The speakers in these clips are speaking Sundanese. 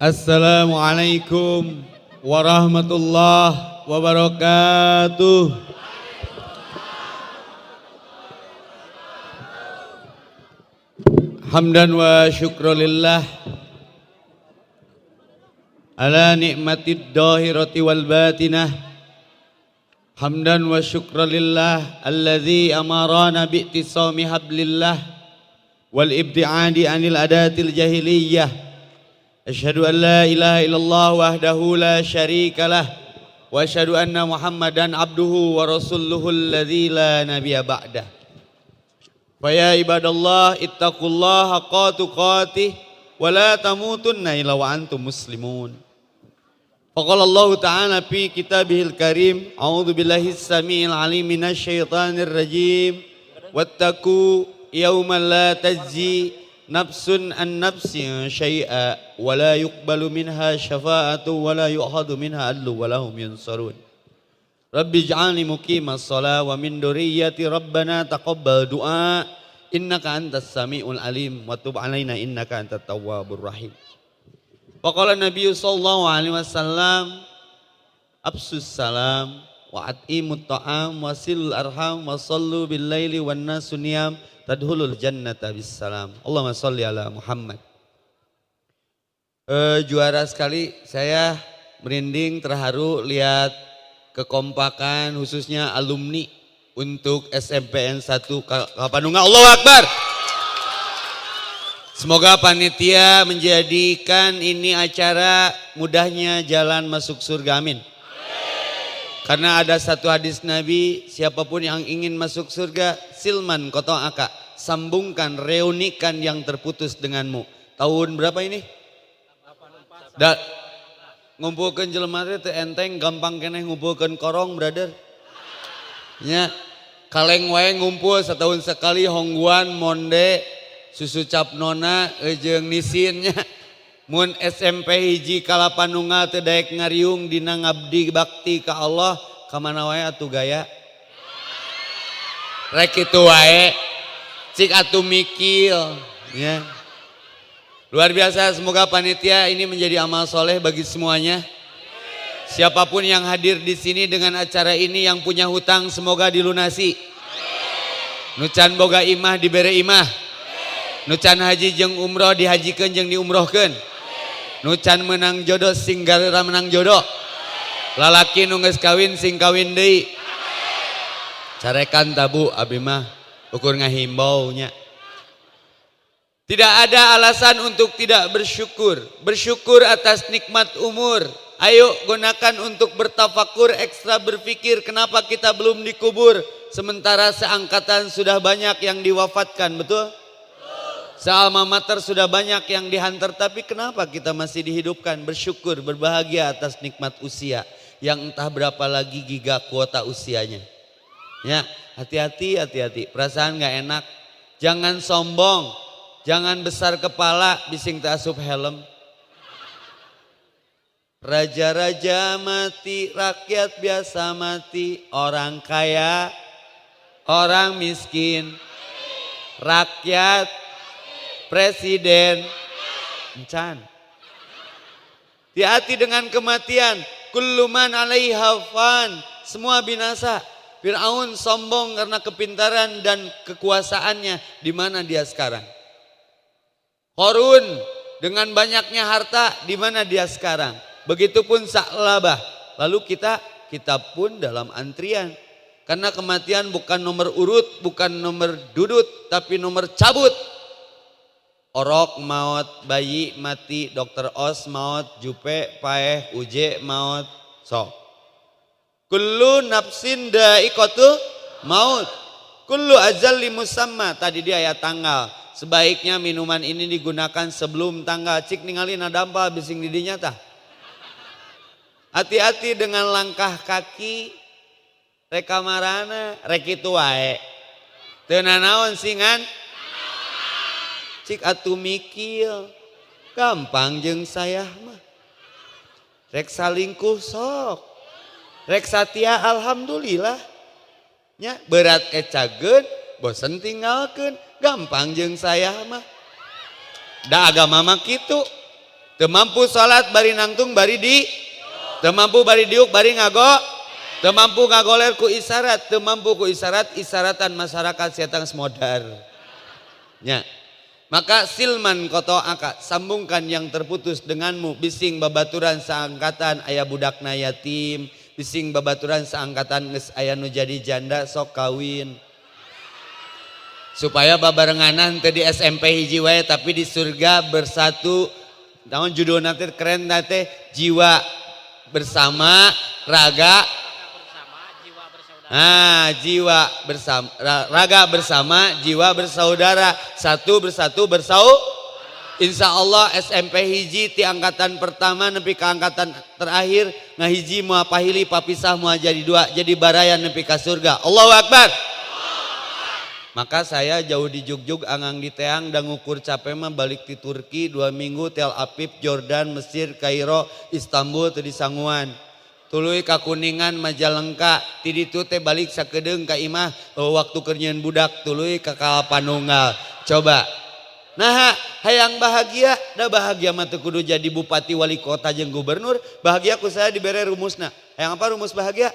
Assalamualaikum warahmatullahi wabarakatuh. Hamdan wa syukrulillah ala nikmatid dahirati wal batinah. Hamdan wa syukrulillah alladzi amarana bi'tisami hablillah wal ibtiadi anil adatil jahiliyah. Asyhadu an la ilaha illallah wahdahu la syarikalah wa asyhadu anna Muhammadan abduhu wa rasuluhu alladzi la nabiyya ba'dah. Fa ya ibadallah ittaqullaha haqqa tuqatih wa la tamutunna illa wa antum muslimun. Faqala Allah ta'ala fi kitabihil karim, a'udzu billahis samiil alim minasyaitonir rajim. Wattaqu yawman la tajzi nafsun an nafsin syai'a wa la yuqbalu minha syafa'atu wa la yu'khadhu minha adlu wa lahum yunsarun. Rabbi ij'alni muqimas shalah wa min dzurriyyati rabbana taqabbal du'a innaka antas samiul alim wa tub alaina innaka antat tawwabur rahim. Faqala Nabi sallallahu alaihi wasallam, absus salam wa at'imut ta'am wa silul arham wa sallu bil laili wan nasu niyam tadkhulul jannata bissalam. Allahumma sholli ala Muhammad. Juara sekali saya merinding, terharu lihat kekompakan khususnya alumni untuk SMPN 1 Kalapanunggal. Allahu Akbar. Semoga panitia menjadikan ini acara mudahnya jalan masuk surga, amin. Karena ada satu hadis Nabi, siapapun yang ingin masuk surga, silman koto'aka, sambungkan, reunikan yang terputus denganmu. Tahun berapa ini? Da, ngumpulkeun jelema teh teu enteng, gampang keneh ngumpulkeun korong, brother. Nya, kaleng wae ngumpul setahun sekali Khong Guan, monde, susu cap nona, jeung Nissin nya. Mun SMP 1 Kalapanunggal teu daek ngariung dina ngabdi bakti ka Allah, kamana wae atuh gaya? Rek kitu wae. Cik atuh mikil ya. Luar biasa, semoga panitia ini menjadi amal soleh bagi semuanya. Siapapun yang hadir di sini dengan acara ini yang punya hutang semoga dilunasi. Nu can boga imah dibere imah. Nu can haji jeung umroh dihajikeun jeung diumrohkeun. Nu can menang jodoh sing galera menang jodoh. Lalaki nu geus kawin sing kawin deui. Carekan tabu abi mah ukur ngahimbau nya. Tidak ada alasan untuk tidak bersyukur. Bersyukur atas nikmat umur. Ayo gunakan untuk bertafakur, ekstra berpikir kenapa kita belum dikubur. Sementara seangkatan sudah banyak yang diwafatkan, betul? Sealma mater sudah banyak yang dihantar, tapi kenapa kita masih dihidupkan? Bersyukur, berbahagia atas nikmat usia yang entah berapa lagi giga kuota usianya. Ya, hati-hati, hati-hati. Perasaan nggak enak. Jangan sombong, jangan besar kepala, bising teu asup helm. Raja-raja mati, rakyat biasa mati, orang kaya, orang miskin, rakyat, presiden, encan. Hati-hati dengan kematian. Kullu man 'alaiha fan, semua binasa. Fir'aun sombong karena kepintaran dan kekuasaannya. Di mana dia sekarang? Korun dengan banyaknya harta, di mana dia sekarang? Begitupun Sa'labah. Lalu kita pun dalam antrian. Karena kematian bukan nomor urut, bukan nomor dudut, tapi nomor cabut. Orok maut, bayi mati, dokter Os maut, Jupe paeh, Uje maut, sok. Kullu nafsin da'iqatu maut. Kullu ajalli musamma. Tadi dia ayat tanggal. Sebaiknya minuman ini digunakan sebelum tanggal. Cik ningali nadampal bising didinya tah. Hati-hati dengan langkah kaki. Rek kamarana, rek kitu wae. Teu nanaon singan. Cik atuh mikil. Gampang jeung saya mah. Rek salingkuh sok. Rek satia alhamdulillah. Nya berat ecageun, bosen tinggalkeun, gampang jeung saya mah. Da agama mah kitu. Teu mampu salat bari nangtung bari di, teu mampu bari diuk bari ngago, teu mampu ngagoler ku isyarat, teu mampu ku isyarat isyaratan masyarakat setan modar. Nya. Maka sil man qata'aka, sambungkan yang terputus denganmu. Bising babaturan seangkatan aya budakna yatim, bising babaturan seangkatan geus aya nu jadi janda, sok kawin. Supaya babarenganan teh di SMP hiji wae, tapi di surga bersatu. Naon judulna teh keren teh, jiwa bersama raga. Nah, jiwa bersama raga bersama jiwa bersaudara, satu bersatu bersau. Insya Allah SMP hiji ti angkatan pertama nepi ka angkatan terakhir ngahiji, moal pahili papisah, moal jadi dua, jadi baraya nepi ka surga. Allahu Akbar. Maka saya jauh di jugjug angang di teang dan ngukur capek mah balik di Turki 2 minggu, Tel Aviv, Jordan, Mesir, Kairo, Istanbul teu disanguan. Tuluy ka Kuningan, Majalengka, ti ditu teh balik sakedeung ka imah, oh, waktu keur nyieun budak, tuluy ka Kalapanunggal. Coba. Nah, hayang bahagia, da bahagia mah teu kudu jadi bupati, wali kota jeung gubernur, bahagia ku saya dibere rumusna. Hayang apa rumus bahagia?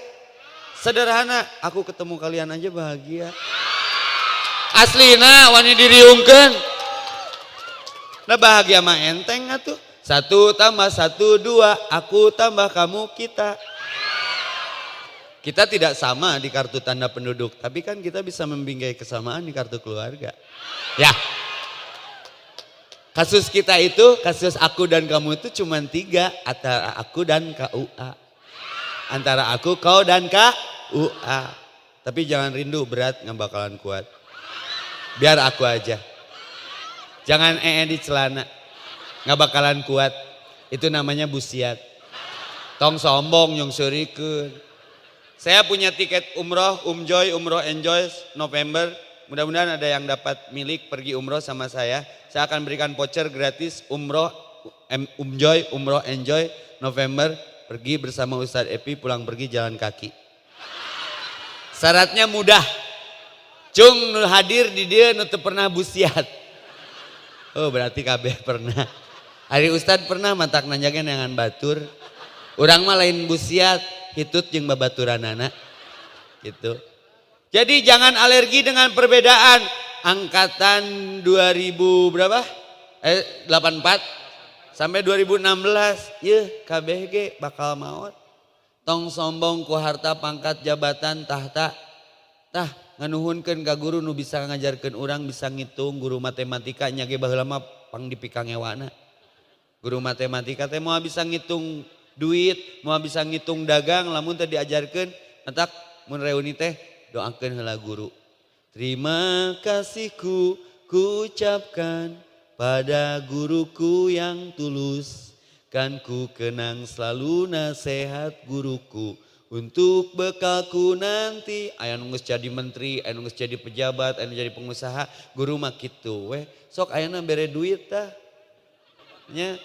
Sederhana, aku ketemu kalian aja bahagia. Aslina wani diriungkeun. Nah, bahagia mah enteng atuh. Satu tambah satu dua, aku tambah kamu kita. Kita tidak sama di kartu tanda penduduk, tapi kan kita bisa membingkai kesamaan di kartu keluarga. Ya. Kasus kita itu, kasus aku dan kamu itu cuma tiga, antara aku dan KUA. Antara aku, kau, dan KUA. Tapi jangan rindu, berat, nggak bakalan kuat. Biar aku aja. Jangan ee di celana, nggak bakalan kuat. Itu namanya busiat. Tong sombong yang seurikeun. Saya punya tiket umroh, umjoy, umroh enjoy November. Mudah-mudahan ada yang dapat milik pergi umroh sama saya. Saya akan berikan voucher gratis umroh, umjoy, umroh enjoy November. Pergi bersama Ustadz Epi, pulang pergi jalan kaki. Syaratnya mudah. Cung nu hadir di dieu nu teu pernah busiat. Oh, berarti kabeh pernah. Ari Ustadz pernah, matak nanjakeun dengan batur. Urang mah lain busiat, hitut jeung babaturanana. Gitu. Jadi jangan alergi dengan perbedaan. Angkatan 2000 berapa? 84 sampai 2016, yeuh KBG bakal maut. Tong sombong ku harta, pangkat, jabatan, tahta. Tah, nganuhunkeun ka guru nu bisa ngajarkeun urang bisa ngitung, guru matematika nya ge baheula mah pang dipikangewana. Guru matematika teh moal bisa ngitung duit, moal bisa ngitung dagang lamun teu diajarkeun. Matak mun reuni teh doakeun heula guru. Terima kasihku kuucapkan pada guruku yang tulus. Kan ku kenang selalu nasihat guruku untuk bekalku nanti. Aya nu geus jadi menteri, aya nu geus jadi pejabat, aya nu jadi pengusaha, guru mah kitu weh. Sok ayeuna bere duit tah. Nya.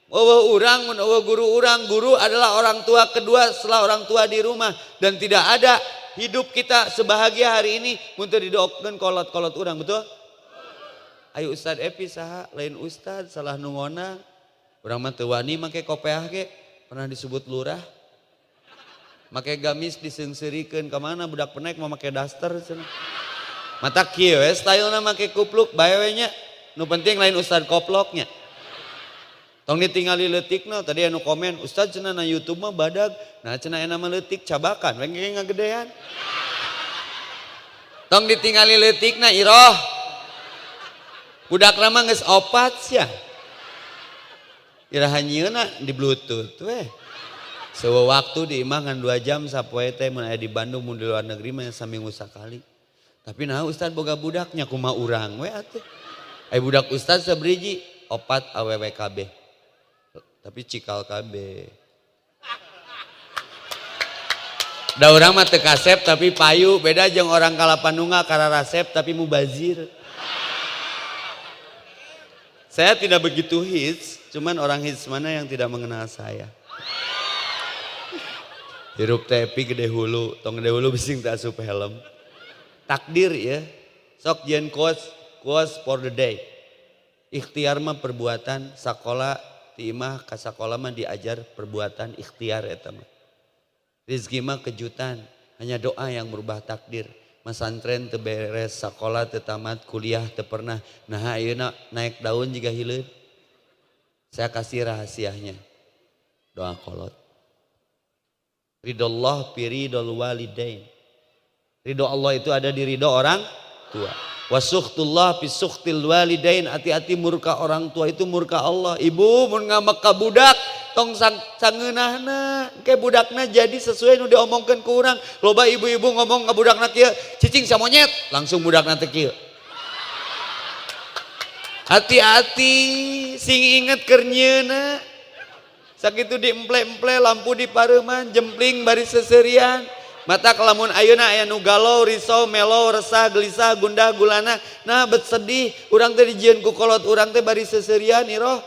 Euweuh urang mun euweuh guru urang, guru adalah orang tua kedua setelah orang tua di rumah dan tidak ada hidup kita sebahagia hari ini mun teu didoakeun kolot-kolot urang, betul? Ayo Ustad Epi saha? Lain ustad, salah nu ngonang. Urang mah teu wani make kopeah ge, pernah disebut lurah. Make gamis diseungseurikeun ka mana, budak penek mah make daster cenah. Mata kieu we stylena, make kupluk bae we nya. Nu penting lain ustad koploknya. Tong ditingali leutikna, tadi anu komen, "Ustad cenah na YouTube mah badag." Nah, cenah ena mah leutik cabakan, we ngagedean. Tong ditingali leutikna, iroh. Budak mah geus opat sia. Iraha nyieunna di bluetooth weh. Sewa waktu di imah ngan 2 jam sapoe teh mun aya di Bandung, mun di luar negeri mah saminggu sakali. Tapi nah, Ustad boga budaknya kumaha urang we atuh. Aya budak Ustad sabriji opat, awewe kabeh. Tapi cikal kabeh. Da urang mah teu kasep tapi payu, beda jeung orang Kalapanunggal kararasep tapi mubazir. Saya tidak begitu hits, cuman orang hits mana yang tidak mengenal saya? Hirup tepi gede hulu, tong gede hulu bising tak asup helm. Takdir ya, sok jieun quotes, quotes for the day. Ikhtiar mah perbuatan, sekolah Ti imah ka sakola mah diajar perbuatan ikhtiar eta mah. Rizki mah kejutan, hanya doa yang merubah takdir. Masantren teu beres, sakola teu tamat, kuliah teu pernah. Nah ayeuna naik daun jiga hileud. Saya kasih rahasianya. Doa kolot. Ridallah fi ridal walidain. Ridho Allah itu ada di ridho orang tua. Wasuhtullah fi suhtil walidain. Hati-hati murka orang tua itu murka Allah. Ibu mun ngambek ka budak tong sangeunahna, ke budakna jadi sesuai nu diomongkeun ku urang. Loba ibu-ibu ngomong ka budakna kieu, cicing sia monyet, langsung budakna teh kieu. Hati-hati, sing inget keur nyieunna. Sakitu diemple-emple, lampu dipareuman, jempling bari seserian. Mata kelamun ayeuna aya nu galau, risau, melo, resah, gelisah, gundah, gulana. Nah bet sedih, urang teh dijieun ku kolot urang teh bari seserian iroh.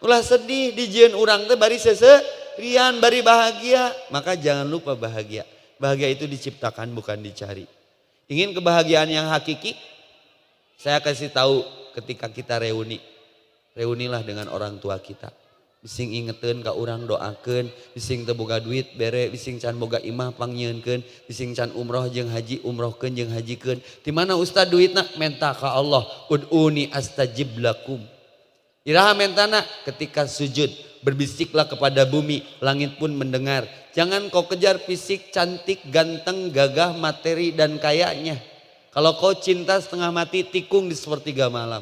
Ulah sedih, dijieun urang teh bari seserian, bari bahagia. Maka jangan lupa bahagia. Bahagia itu diciptakan bukan dicari. Ingin kebahagiaan yang hakiki? Saya kasih tahu ketika kita reuni. Reunilah dengan orang tua kita. Bising ingetin ka urang doakeun, bising teu boga duit bere, bising can boga imah pangnyieunkeun, bising can umroh jeung haji umrohkeun jeung hajikeun. Di mana ustad duitna? Menta ka Allah, ud'uni astajib lakum. Iraha mentana ketika sujud, berbisiklah kepada bumi, langit pun mendengar. Jangan kau kejar fisik, cantik, ganteng, gagah, materi dan kayanya. Kalau kau cinta setengah mati, tikung di sepertiga malam.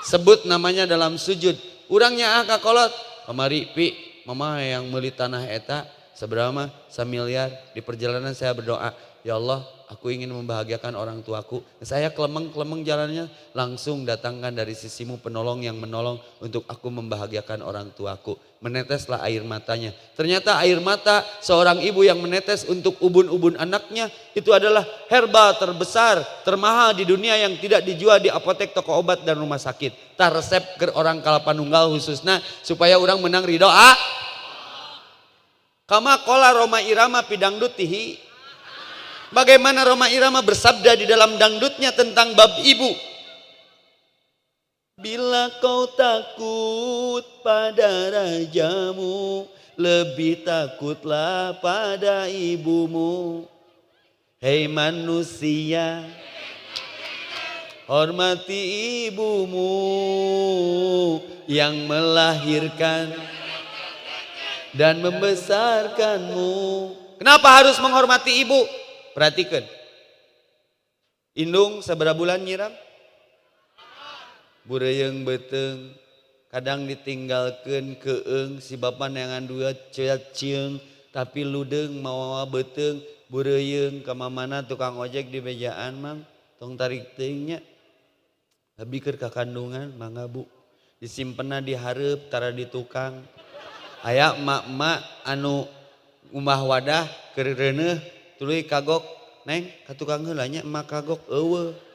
Sebut namanya dalam sujud. Urangnya ah kakolot kamari pi mama yang meuli tanah eta seberapa mah samiliar. Di perjalanan saya berdoa, ya Allah, aku ingin membahagiakan orang tuaku. Saya kelemeng-kelemeng jalannya, langsung datangkan dari sisimu penolong yang menolong untuk aku membahagiakan orang tuaku. Meneteslah air matanya. Ternyata air mata seorang ibu yang menetes untuk ubun-ubun anaknya itu adalah herbal terbesar, termahal di dunia yang tidak dijual di apotek, toko obat dan rumah sakit. Tah resep ke orang Kalapanunggal khususnya supaya orang menang ridho ah. Kama qola Rhoma Irama fi dangdutihi. Bagaimana Rhoma Irama bersabda di dalam dangdutnya tentang bab ibu. Bila kau takut pada rajamu, lebih takutlah pada ibumu. Hei manusia, hormati ibumu yang melahirkan dan membesarkanmu. Kenapa harus menghormati ibu? Perhatikan. Indung seberapa bulan nyiram? Bureyeng beteng, kadang ditinggalkan keeng si bapak neangan dua cieung, tapi ludeng mawa beteng bureyeng ke mana tukang ojek di bejaan mang tong tarik teuing nya. Abi keur ka kandungan mangga bu. Disimpenna di hareup tara di tukang. Aya emak-emak anu ngumbah wadah keur reuneuh tuluy kagok, neng ka tukang heula nya emak kagok eueuh.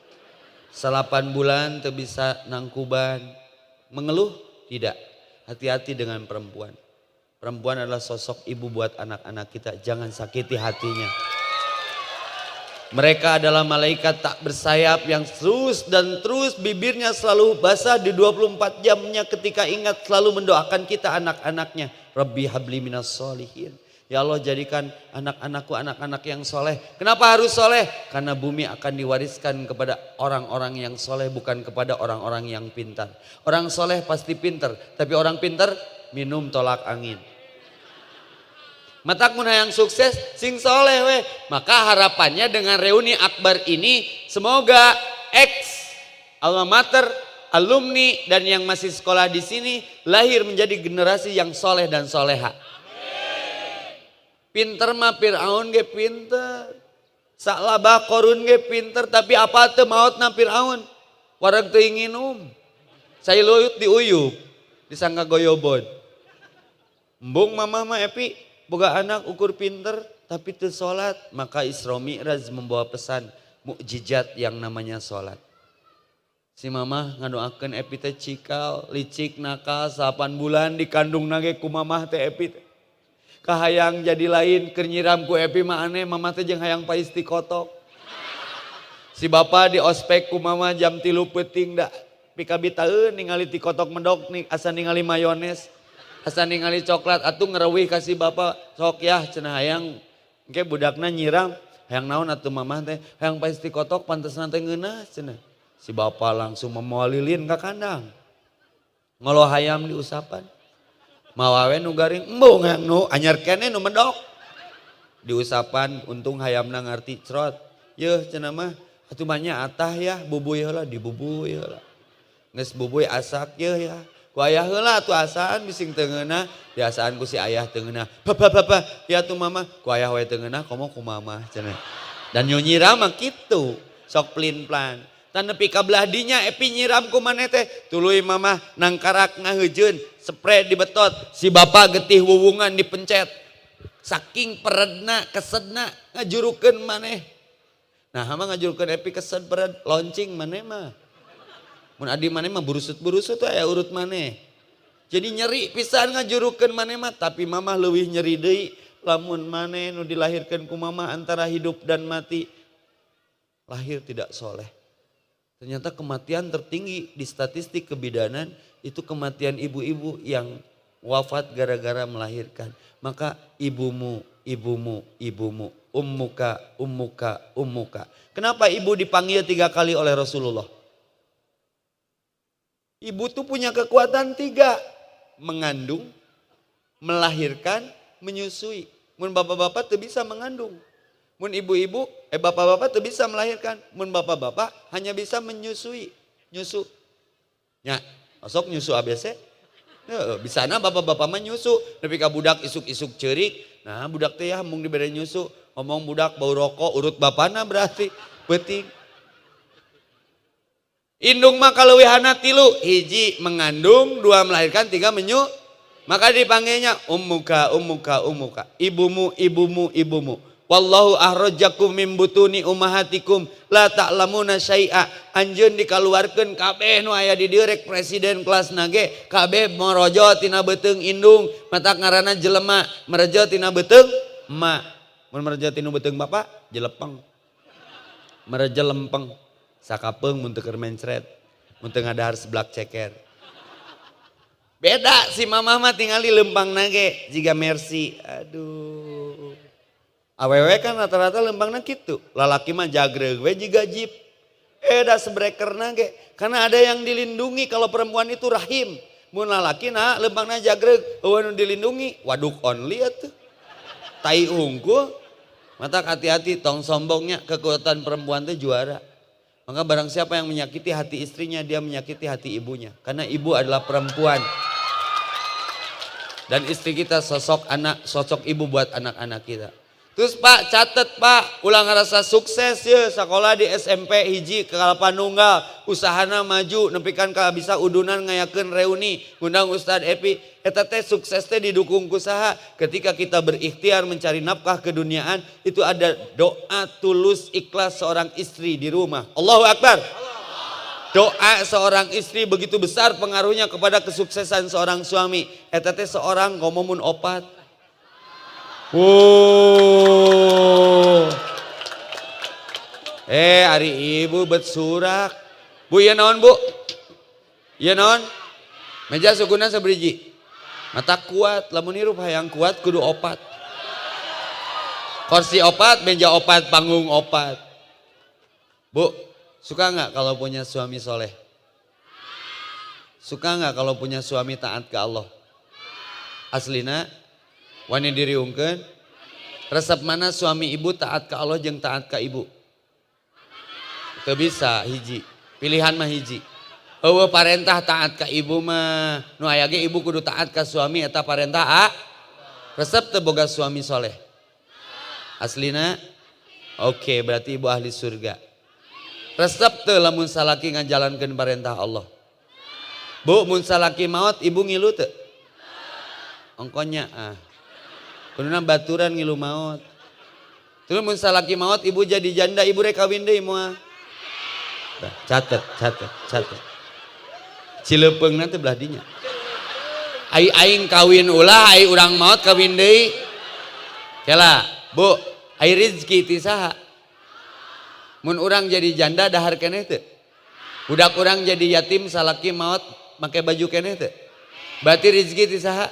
8 bulan teu bisa nangkuban. Mengeluh? Tidak. Hati-hati dengan perempuan. Perempuan adalah sosok ibu buat anak-anak kita. Jangan sakiti hatinya. Mereka adalah malaikat tak bersayap yang terus dan terus bibirnya selalu basah di 24 jamnya ketika ingat selalu mendoakan kita anak-anaknya. Rabbi habli minas solihin. Ya Allah jadikan anak-anakku anak-anak yang soleh. Kenapa harus soleh? Karena bumi akan diwariskan kepada orang-orang yang soleh, bukan kepada orang-orang yang pintar. Orang soleh pasti pintar, tapi orang pintar minum tolak angin. Matak mun hayang sukses sing soleh weh. Maka harapannya dengan reuni akbar ini semoga ex alma mater, alumni dan yang masih sekolah di sini lahir menjadi generasi yang soleh dan soleha. Pinter mah Fir'aun ge pinter. Saklabah Korun ge pinter, tapi apa teu maotna Fir'aun? Wareg teu nginum. Cai luyut diuyup, disangka goyobod. Embung mama mah Epi, boga anak ukur pinter tapi teu salat, maka Isra Mi'raj membawa pesan mukjizat yang namanya salat. Si mama ngadoakeun Epi teh cikal, licik, nakal, 8 bulan dikandung nage ku mamah teh Epi teh. Kahayang jadi lain, keur nyiram ku Epi mah aneh, mama teh jeung hayang pais ti kotok. Si bapa di ospek ku mama jam 3 peuting da Pikabitaeun ningali ti kotok medok nih, asa ningali mayones, asa ningali coklat, atuh ngerewih kasih bapak, sok yah cenah hayang engke budakna nyiram, hayang naon atuh mamah teh, hayang pasti kotok pantesna teh ngeunah cenah. Si bapak langsung membawa lilin ke kandang. Ngolo hayam diusapan. Mawa we nu garing, embung hayang nu anyar keneh nu medok. Diusapan untung hayamna ngarti crot. Yeuh cenah mah atuh mah atah ya bubuy heula dibubuy heula. Geus bubuy asak yeuh ya. Ku ayah heula atuh asaan bising teu ngeunah, diasaan ku si ayah teu ngeunah. Papa papa ya atuh mama, ku ayah we teu ngeunah komo ku mama cenah. Dan nyu nyiram mah kitu, sok plin-plan. Tan nepi ka belah dinya Epi nyiram ku maneh teh, tuluy mamah nangkarak ngaheujeun, spray dibetot, si bapak getih wuwungan dipencet. Saking peredna, kesedna ngajurukeun maneh. Nah, mah ngajurukeun Epi kesed pered, loncing maneh mah. Mun adi maneh mah burusut-burusut aya urut maneh. Jadi nyeri pisan ngajurukeun maneh mah, tapi mamah leuwih nyeri deui lamun maneh nu dilahirkeun ku mamah antara hidup dan mati. Lahir tidak soleh. Ternyata kematian tertinggi di statistik kebidanan itu kematian ibu-ibu yang wafat gara-gara melahirkan. Maka ibumu, ibumu, ibumu, ummuka, ummuka, ummuka. Kenapa ibu dipanggil 3 kali oleh Rasulullah? Ibu tuh punya kekuatan 3. Mengandung, melahirkan, menyusui. Mun bapak-bapak tuh bisa mengandung. Mun ibu-ibu, bapak-bapak tuh bisa melahirkan. Mun bapak-bapak hanya bisa menyusui. Nyusu. Ya, masuk nyusu ABC. Bisa na bapak-bapak mah nyusu. Nepi ka budak isuk-isuk ceurik. Nah, budak teh ya mung dibere nyusu. Ngomong budak bau rokok, urut bapana berarti. Peuting. Indung mah kaleuwihana 3, 1 mengandung, 2 melahirkan, 3 menyu. Maka dipanggilnya ummuka, ummuka, ummuka. Ibumu, ibumu, ibumu. Wallahu ahrajakum min butuni ummahatikum la ta'lamuna syai'a. Anjeun dikaluarkeun kabeh nu aya di dieu rek presiden kelas nage, kabeh morojo tina beuteung indung, matak ngaranna jelema, merejo tina beuteung emak. Mun merejo tina beuteung bapak, jelepeng. Merejo lempeng. Sakapeung mun teu keur mencret, mun teu ngadahar seblak ceker. Beda si mamah mah tingali lempang nage jiga Mercy. Aduh. Awewe kan rata-rata lempangna kitu. Lalaki mah jagreug we jiga jeep. Da sebrekerna ge. Karena ada yang dilindungi kalau perempuan itu rahim. Mun lalaki na lempangna jagreug, eueuh nu dilindungi, waduk only atuh. Tai hungkul. Matak hati-hati tong sombongnya, kekuatan perempuan teh juara. Maka barang siapa yang menyakiti hati istrinya, dia menyakiti hati ibunya. Karena ibu adalah perempuan. Dan istri kita sosok anak, sosok ibu buat anak-anak kita. Terus Pak, catet Pak, ulah ngerasa sukses ya, sekolah di SMP hiji ke Kalapanunggal, usahana maju, nepikan ka bisa udunan ngayakeun reuni, ngundang Ustad Epi, eta teh sukses teh didukung ku saha. Ketika kita berikhtiar mencari nafkah keduniaan, itu ada doa tulus ikhlas seorang istri di rumah. Allahu Akbar. Doa seorang istri begitu besar pengaruhnya kepada kesuksesan seorang suami. Eta teh seorang ngomomun opat. Wow. Ari ibu bet surak. Bu, ieu naon, Bu? Ieu naon? Meja sukuna sabriji. Mata kuat, lamun hirup hayang kuat kudu opat. Kursi opat, meja opat, panggung opat. Bu, suka nggak kalau punya suami soleh? Suka nggak kalau punya suami taat ke Allah? Aslina, wani diriungkeun? Resep mana suami ibu taat ke Allah jeung taat ke ibu? Teu bisa hiji. Pilihan mah hiji. Eueuh parentah taat ka ibu mah. Nu aya ge ibu kudu taat ka suami eta parentah a. Resep teu boga suami soleh? Aslina? Oke, berarti ibu ahli surga. Resep teu lamun salaki ngajalankeun parentah Allah? Bu, mun salaki maot ibu ngilu teu? Ongkonya ah. Kuduna baturan ngilu maot. Terus mun salaki maot ibu jadi janda, ibu rek kawin deui moal. Nah, catet, catet, catet. Cilepeung nanti belah dinya. Ai aing kawin ulah, ai urang maot kawin deui. Kela, Bu, ai rezeki ti saha? Mun urang jadi janda dahar keneh teu? Budak urang jadi yatim, salaki maot, make baju keneh teu? Berarti rezeki ti saha?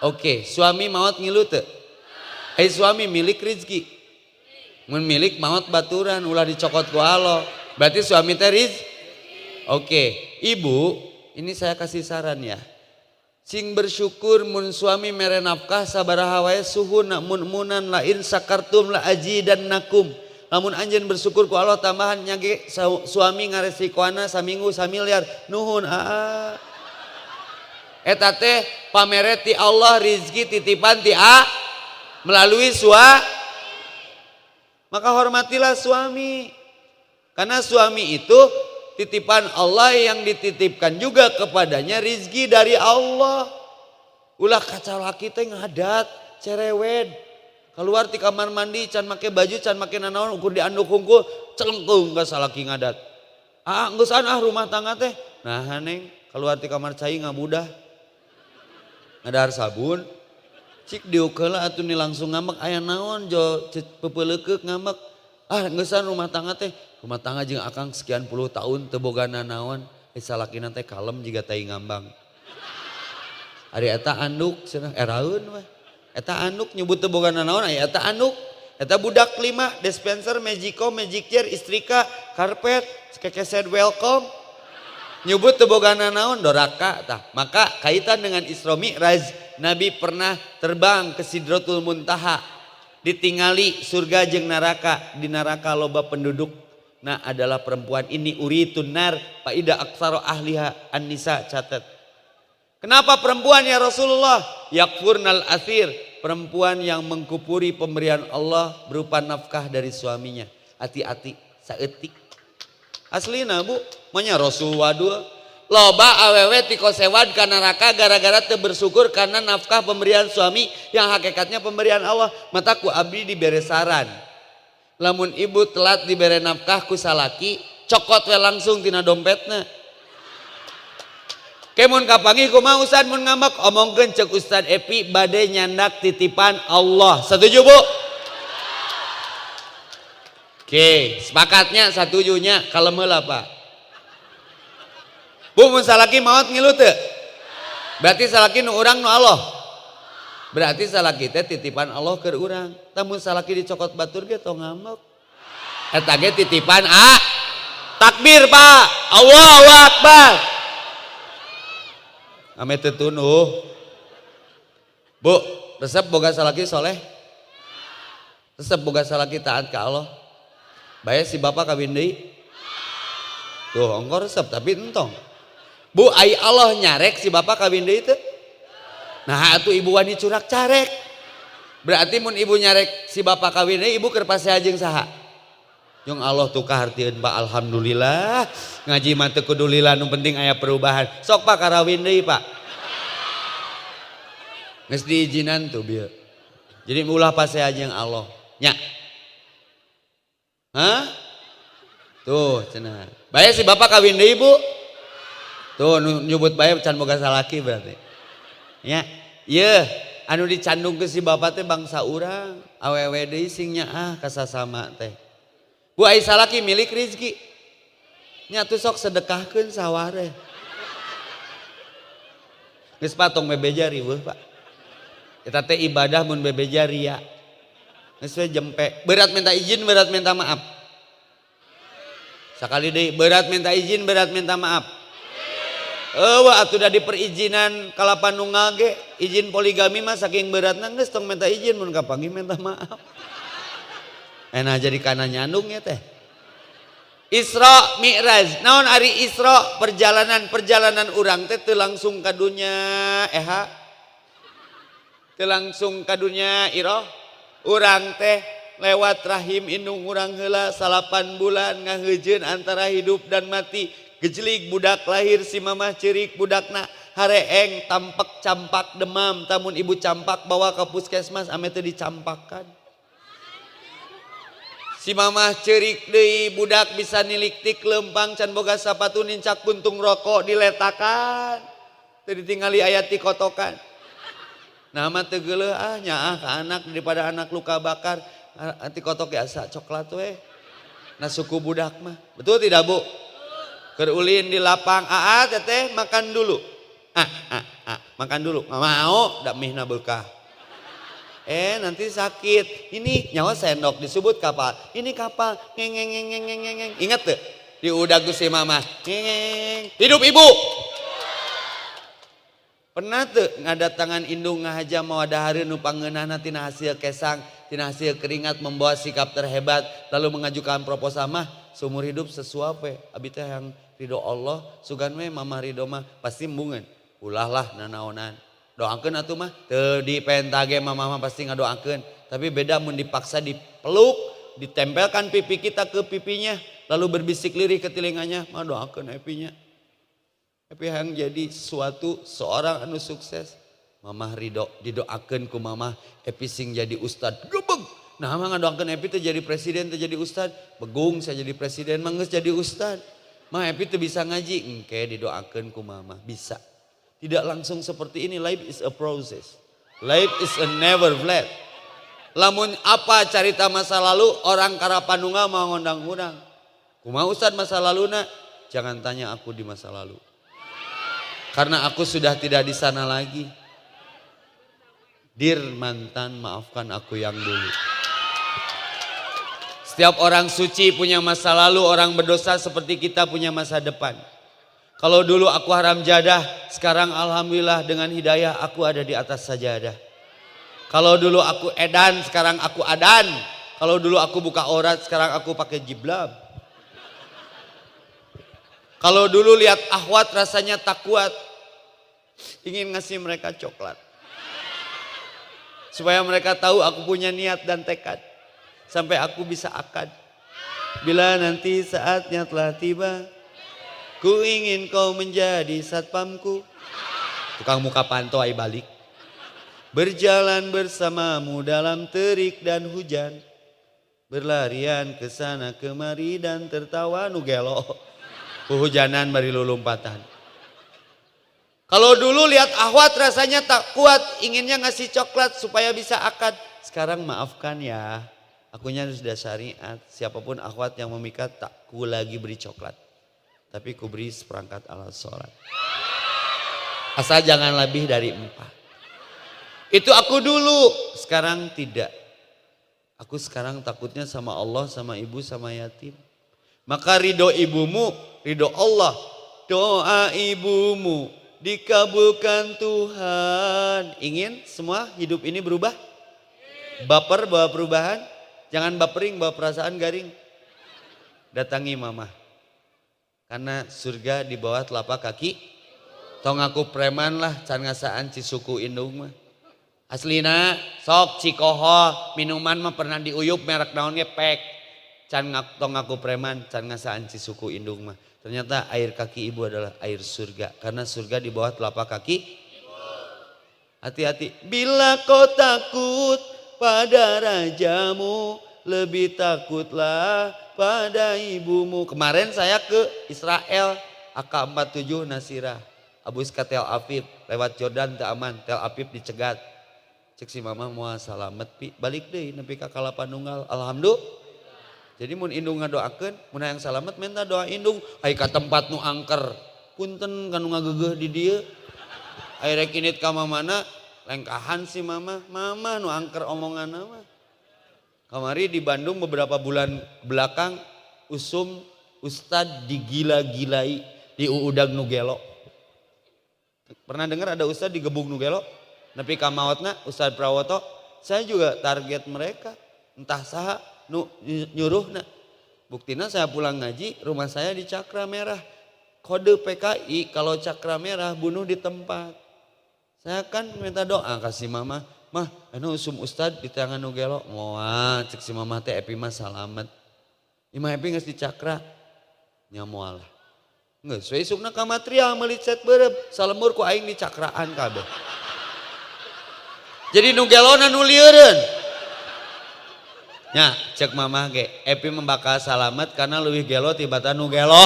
Oke, suami maot ngilu teu? Eh, suami milik rezeki? Mun milik, maot baturan, ulah dicokot ku Allah. Berarti suami teh Oke, ibu, ini saya kasih saran ya. Sing bersyukur mun suami mere nafkah sabaraha wae, suhuna mun-munan la in syakartum la azidannakum. Lamun anjeun bersyukur ku Allah tambahan nyage, suami ngaresikoana saminggu samiliar, nuhun aa. Eta teh pamere ti Allah, rizki titipan ti a melalui sua. Maka hormatilah suami. Karena suami itu titipan Allah yang dititipkan juga kepadanya rizki dari Allah. Ulah kacau, laki teh ngadat, cerewet. Keluar di kamar mandi can make baju, can make nanaon, ukur dianduk hungkul, celengkung ka salaki ngadat. Ah, geus ah rumah tangga teh. Nah, neng keluar di kamar cai ngabudah. Ngadahar sabun. Cik diuk heula atuh, nih langsung ngambek, aya naon jo pepeulekeuk ngambek. Ah, geusan rumah tangga teh. Rumah tangga jeung akang sekian puluh tahun teu boga nanaon. Eh, salakina teh kalem jiga tai ngambang. Ari eta anduk cenah eraeun we. Eta anduk nyebut teu boga nanaon, aya eta anduk. Eta budak lima, dispenser, Magico, Magic Chair, istrika, karpet, kekeset welcome. Nyebut teu boga nanaon, doraka tah. Maka kaitan dengan Isra Mi'raj, Nabi pernah terbang ke Sidratul Muntaha. Ditingali surga jeung neraka, di neraka loba penduduk. Nah, adalah perempuan. Ini uritun nar faida aktsara ahliha an-nisa, catat. Kenapa perempuan ya Rasulullah? Yakfurnal ashir, perempuan yang mengkupuri pemberian Allah berupa nafkah dari suaminya. Hati-hati, saeutik. Aslina bu, manya Rasul wadul. Loba awewe tikosewad ka neraka gara-gara teu bersyukur karena nafkah pemberian suami yang hakikatnya pemberian Allah. Mata ku abdi dibere saran. Lamun ibu telat dibere nafkah ku salaki, cokot we langsung tina dompetna. Kemun kapanggih kumaha Ustad mun ngambek, omongkeun cek Ustad Epi bade nyandak titipan Allah. Setuju, Bu? Oke, sepakatnya satujunya kalem heula, Pak. Bu, mun salaki maot ngilu teu? Berarti salaki nu urang nu Allah. Berarti salaki teh titipan Allah ke urang. Tah, mun salaki dicokot batur ge tong ngambek. Eta ge titipan ah. Takbir, Pak. Allahu Akbar. Ame teu tunduh. Bu, resep boga salaki soleh? Resep boga salaki taat ka Allah? Bae si bapak kawin deui? Tuh, ongko resep tapi entong. Bu, ai Allah nyarek si bapak kawin deui teu? Nah, atuh ibu wani curak carek. Berarti mun ibu nyarek si bapak kawin deui, ibu keur pasea jeung saha? Jeung Allah. Tuh kahartieun, Pak, alhamdulillah. Ngaji mah teu kudu lila, nu penting aya perubahan. Sok Pak, karawin deui, Pak. Geus diizinan tuh bieu. Jadi ulah pasea jeung Allah. Nya. Hah? Tuh cenah. Bae si bapak kawin deui, Bu. Tuh nu nyebut bae can boga salaki berarti. Ya. Ieu anu dicandung ke si bapak teh bangsa urang. Awewe deui sing nyaah ka sasama teh. Bu, ai salaki milik rizki? Nya tuh sok sedekahkeun saware. Geus patong bebeja riweuh, Pak. Eta teh ibadah mun bebeja ria. Geus we jempe. Berat minta izin, berat minta maaf. Sekali deui, berat minta izin, berat minta maaf. Eueuh atuh da diperizinan kalapa nunggal ge, izin poligami mah saking beratna geus tong minta izin, mun kapanggih minta maaf. Enak jadi kana nyandung ya teh. Isra Mi'raj. Naon ari Isra? Perjalanan, perjalanan urang teh teu langsung ka dunya eha. Teu langsung ka dunya iroh. Urang teh lewat rahim indung urang heula 9 bulan ngaheujeun antara hidup dan mati. Gejlig budak lahir, si mamah cerik, budakna hareeng, tampak campak demam, tamun ibu campak bawa ke puskesmas ame teu dicampakan. Si mamah cerik deui, budak bisa niliktik lempang, can boga sapatu, nincak puntung rokok diletakan teu ditingali, aya ti kotokan. Nah mah teu geuleuh ah, nyaah ka anak daripada anak luka bakar, anti kotok ya asa coklat we. Nah, suku budak mah, betul tidak, Bu? Keur ulin di lapang, "Aa, Teteh, makan dulu." "Ah, ah, ah, makan dulu." Nggak mau, dak mihna bekah. Eh, nanti sakit. Ini nyawa sendok disebut kapal. Ini kapal. Ngeng ngeng ngeng ngeng ngeng ngeng. Ingat tuh? Di udah si mama. Ngeng. Hidup ibu. Pernah tuh ngadatangan indung ngahaja mau dahareun nu pangeunahna tina hasil kesang, tina hasil keringat, membawa sikap terhebat, lalu mengajukan proposal, "Mah, seumur hidup sesuap we abi teh yang ridho Allah, sugan we mama ridho mah pasti embungeun." Ulah lah nanaonan. Doakeun atuh, Mah. Teu dipenta ge mama mah pasti ngadoakeun. Tapi beda mun dipaksa, dipeluk, ditempelkan pipi kita ke pipinya, lalu berbisik lirih ke telinganya, "Mah, doakeun Epinya. Epi yang jadi suatu seorang anu sukses." Mamah ridho, didoakan ku mamah Epi sing jadi ustad. Gebeg. Nah, mah ngadoakeun Epi teh jadi presiden, teh jadi ustad. Begung saya jadi presiden, mah geus jadi ustad. Mah, Epi teh bisa ngaji, engke didoakeun ku mama bisa. Tidak langsung seperti ini, life is a process. Life is a never flat. Lamun apa carita masa lalu, orang Kalapanunggal mau ngondang urang. Kumaha, Ustad, masa lalu nak? Jangan tanya aku di masa lalu. Karena aku sudah tidak di sana lagi. Dear mantan, maafkan aku yang dulu. Setiap orang suci punya masa lalu, orang berdosa seperti kita punya masa depan. Kalau dulu aku haram jadah, sekarang alhamdulillah dengan hidayah aku ada di atas sajadah. Kalau dulu aku edan, sekarang aku adan. Kalau dulu aku buka aurat, sekarang aku pakai jilbab. Kalau dulu lihat akhwat rasanya tak kuat. Ingin ngasih mereka coklat. Supaya mereka tahu aku punya niat dan tekad. Sampai aku bisa akad. Bila nanti saatnya telah tiba. Ku ingin kau menjadi satpamku. Tukang muka panto ai balik. Berjalan bersamamu dalam terik dan hujan. Berlarian ke sana kemari dan tertawa, nu gelo. Kehujanan bari lulumpatan. Kalau dulu lihat akhwat rasanya tak kuat, inginnya ngasih coklat supaya bisa akad. Sekarang maafkan ya, akunya sudah syariat. Siapapun akhwat yang memikat, tak ku lagi beri coklat. Tapi ku beri seperangkat alat sholat. Asal jangan lebih dari 4. Itu aku dulu, sekarang tidak. Aku sekarang takutnya sama Allah, sama ibu, sama yatim. Maka ridho ibumu, ridho Allah. Doa ibumu dikabulkan Tuhan. Ingin semua hidup ini berubah? Baper bawa perubahan? Jangan bapering bawa perasaan garing. Datangi mama. Karena surga di bawah telapak kaki. Tong ngaku preman lah, can ngasaan cisuku indung mah. Aslina sok cikoho minuman mah pernah diuyup merek naon ge pek. Can tong ngaku preman, can ngasaan cisuku indung mah. Ternyata air kaki ibu adalah air surga karena surga di bawah telapak kaki. Hati-hati. Bila kau takut pada rajamu, lebih takutlah pada ibumu. Kemarin saya ke Israel, AK-47 Nasirah. Abus ke Tel Aviv, lewat Jordan teu aman, Tel Aviv dicegat. Cek si mama, "Moal salamet, Pi, balik deui nepi ka Kalapanunggal." Alhamdulillah. Jadi mun indung ngadoakeun, mun hayang salamet minta doa indung, ai ka tempat nu angker. Punten kanu ngageugeuh di dieu. Ai rek indit ka mamana, lengkahan si mama, mama nu angker omonganna mah. Kamari di Bandung beberapa bulan belakang usum ustad digila-gilai di uudag nu gelo. Pernah dengar ada ustad digebug nu gelo? Nepi ka maotna Ustad Prawoto, saya juga target mereka. Entah saha nu nyuruhna. Buktina saya pulang ngaji, rumah saya di Cakra Merah. Kode PKI kalau Cakra Merah, bunuh di tempat. Saya kan minta doa kasih mama, "Mah, anu usum ustad di tangan nu gelo." "Moal," cek si mama teh, "Epi mah salamet." Imah Epi geus di Cakra. Nya moal lah. Geus we isukna ka material meuli cet beureum, salembur ku aing di cakraan kabeh. Jadi nu gelona nu lieureun. Nya, cek mama ge, Epi mah bakal salamet karena leuwih gelo tibatan nu gelo.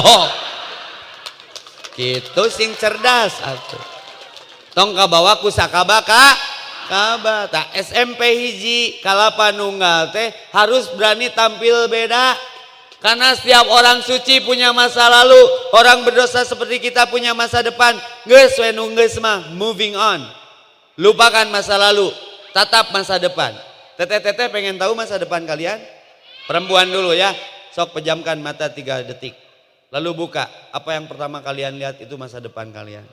Gitu, sing cerdas atuh. Tong kabawa ku sakaba ka kaba. Tak SMP 1 Kalapanunggal teh harus berani tampil beda. Karena setiap orang suci punya masa lalu, orang berdosa seperti kita punya masa depan. Geus we nu geus mah, moving on. Lupakan masa lalu, tatap masa depan. Teteh-teteh pengen tahu masa depan kalian? Perempuan dulu ya. Sok pejamkan mata 3 detik. Lalu buka, apa yang pertama kalian lihat itu masa depan kalian.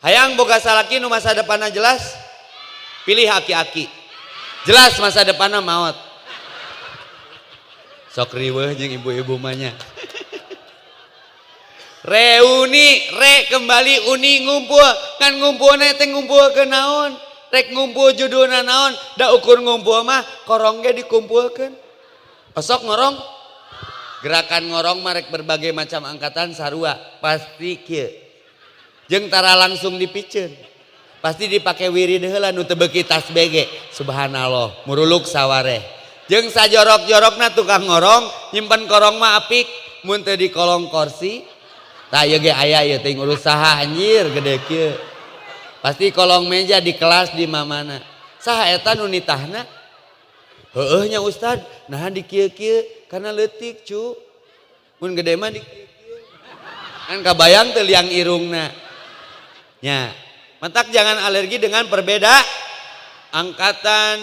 Hayang boga salaki nu masa depannya jelas? Pilih aki-aki. Jelas masa depannya maut. Sok riweuh jeung ibu-ibu mah nya. Reuni, re kembali, uni ngumpul. Kan ngumpulna teh ngumpul ke naon? Rek ngumpul judulna naon? Da ukur ngumpul mah korong ge dikumpulkeun. Osok ngorong? Gerakan ngorong mah rek berbagai macam angkatan sarua, pasti kieu. Jeung tara langsung dipiceun. Pasti dipake wirid heula nu teu beuki tasbih ge. Subhanallah, muruluk sawareh. Jeung sajorok-jorokna tukang ngorong, nyimpen korong mah apik, mun teu di kolong kursi. Tah ieu ge aya ieu teh urus saha anjir gede kieu. Pasti kolong meja di kelas di mamana. Saha eta nu nitahna? Heueuh nya Ustad, nah di kieu-kieu karena leutik cu. Mun gede mah di kieu-kieu. Kan kabayang teu liang irungna. Nya, matak jangan alergi dengan perbedaan. Angkatan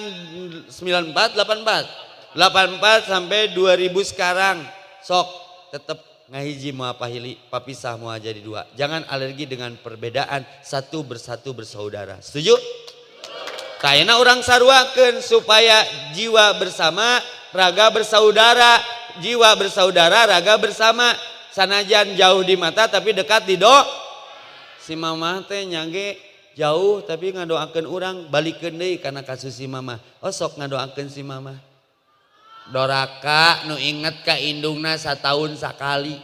94, 84, 84 sampai 2000 sekarang sok tetap ngahiji moal pahili, papisah moal jadi dua. Jangan alergi dengan perbedaan, satu bersatu bersaudara. Setuju? Kayaknya urang saruakeun supaya jiwa bersama, raga bersaudara, jiwa bersaudara, raga bersama. Sanajan jauh di mata tapi dekat di do. Si mama teh nyage jauh tapi ngadoakeun urang, balikeun deui kana kasus si mama. Oh sok ngadoakeun si mama. Doraka nu inget ka indungna satahun sakali.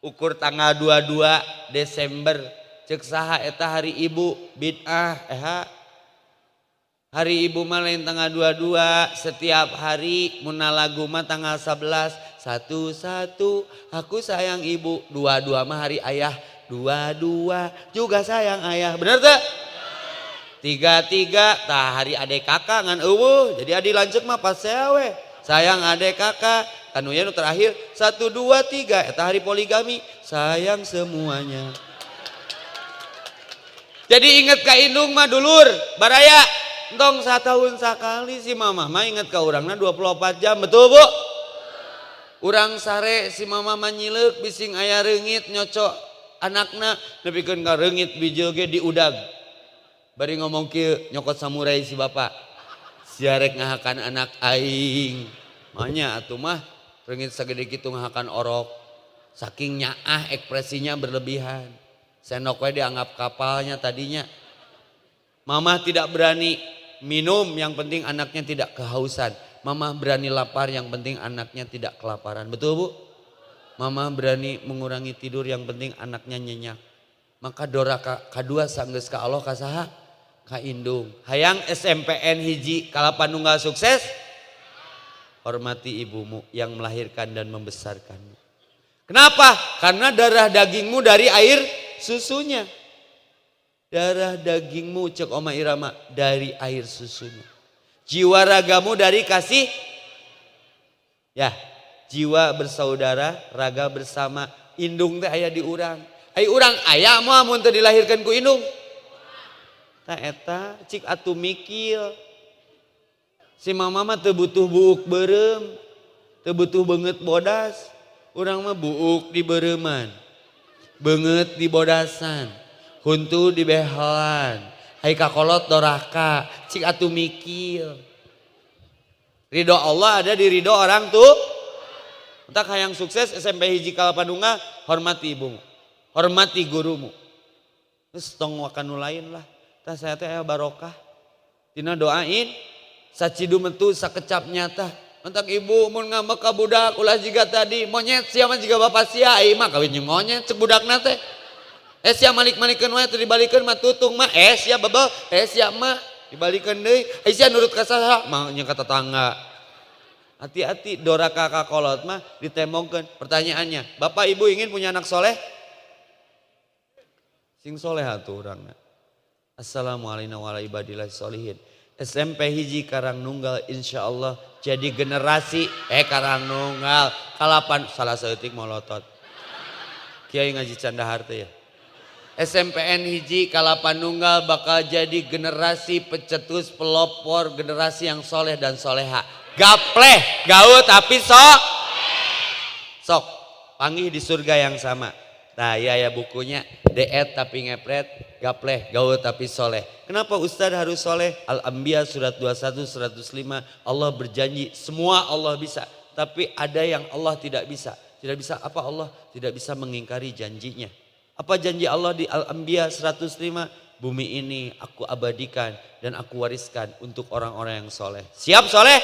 Ukur tanggal 22 Desember. Cek saha eta hari ibu bid'ah eh? Hari ibu mah lain tanggal 22, setiap hari. Mun lagu mah tanggal 11, satu satu aku sayang ibu, 22 mah hari ayah, 22 juga sayang ayah. Bener tuh? 33 tah hari adek kakak ngan euweuh, jadi adi lanceuk mah pas we. Sayang adek kakak, kanu nu terakhir satu dua tiga eta hari poligami, sayang semuanya. Jadi inget ka indung mah dulur, baraya entong tahun sekali. Si mama mah inget ka urangna 24 jam, betul, Bu? Urang sare si mama mah nyileuk bising aya reungit nyocok anakna nepikeun ka reungit bijil ge diudag. Bari ngomong kieu nyokot samurai si bapak. Sia rek ngahakan anak aing. Manya atuh mah reungit sagede kitu ngahakan orok. Saking nyaah ekspresinya berlebihan. Sendok we dianggap kapalnya tadinya. Mama tidak berani minum, yang penting anaknya tidak kehausan. Mama berani lapar, yang penting anaknya tidak kelaparan. Betul, Bu? Mama berani mengurangi tidur, yang penting anaknya nyenyak. Maka doraka kadua sanggeus ka Allah ka saha? Ka indung. Hayang SMPN 1 Kalapanunggal sukses? Hormati ibumu yang melahirkan dan membesarkanmu. Kenapa? Karena darah dagingmu dari air susunya. Darah dagingmu cek Oma Irama dari air susunya. Jiwa ragamu dari kasih. Ya, jiwa bersaudara, raga bersama. Indung teh aya di urang. Ai urang aya moal mun teu dilahirkeun ku indung? Tah eta cik atuh mikir. Si mama mah teu butuh buuk beureum, teu butuh beungeut bodas. Urang mah buuk di beureuman, beungeut di bodasan, huntu di behelan. Ai kakolot doraka, cik atuh mikir. Ridho Allah ada di ridho orang tuh. Entak hayang sukses SMP 1 Kalapanunggal, hormati ibumu, hormati gurumu. Terus tong wakanu lain lah. Tah saya teh aya barokah. Tina doain sacidu metu sakecap nyata. Entak ibu mun ngambek ka budak ulah jiga tadi, monyet sia mah jiga bapak sia, ai mah kawin jeung monyet cek budakna teh. Eh sia malik-malikeun wae teu dibalikeun mah tutung mah, eh sia bebel, eh sia mah dibalikeun deui. Eh sia nurut ka saha? Mah nya ka tetangga. Hati-hati doraka ka kolot mah ditembongkeun. Pertanyaannya, Bapak Ibu ingin punya anak soleh? Sing soleh atuh urangna. Assalamualaikum warahmatullahi wabarakatuh. SMP 1 Karangnunggal insya Allah jadi generasi Karangnunggal kalapan salah saeutik molotot. Kiai ngaji candahar teh ya. SMPN 1 Kalapanunggal bakal jadi generasi pecetus, pelopor, generasi yang soleh dan soleha. Gapleh, gaul tapi sok. Sok, panggih di surga yang sama. Nah iya ya, bukunya Deet tapi ngepret, gapleh, gaul tapi soleh. Kenapa Ustadz harus soleh? Al-Anbiya surat 21 105, Allah berjanji semua Allah bisa. Tapi ada yang Allah tidak bisa. Tidak bisa apa Allah? Tidak bisa mengingkari janjinya. Apa janji Allah di Al-Anbiya 105? Bumi ini aku abadikan dan aku wariskan untuk orang-orang yang soleh. Siap soleh?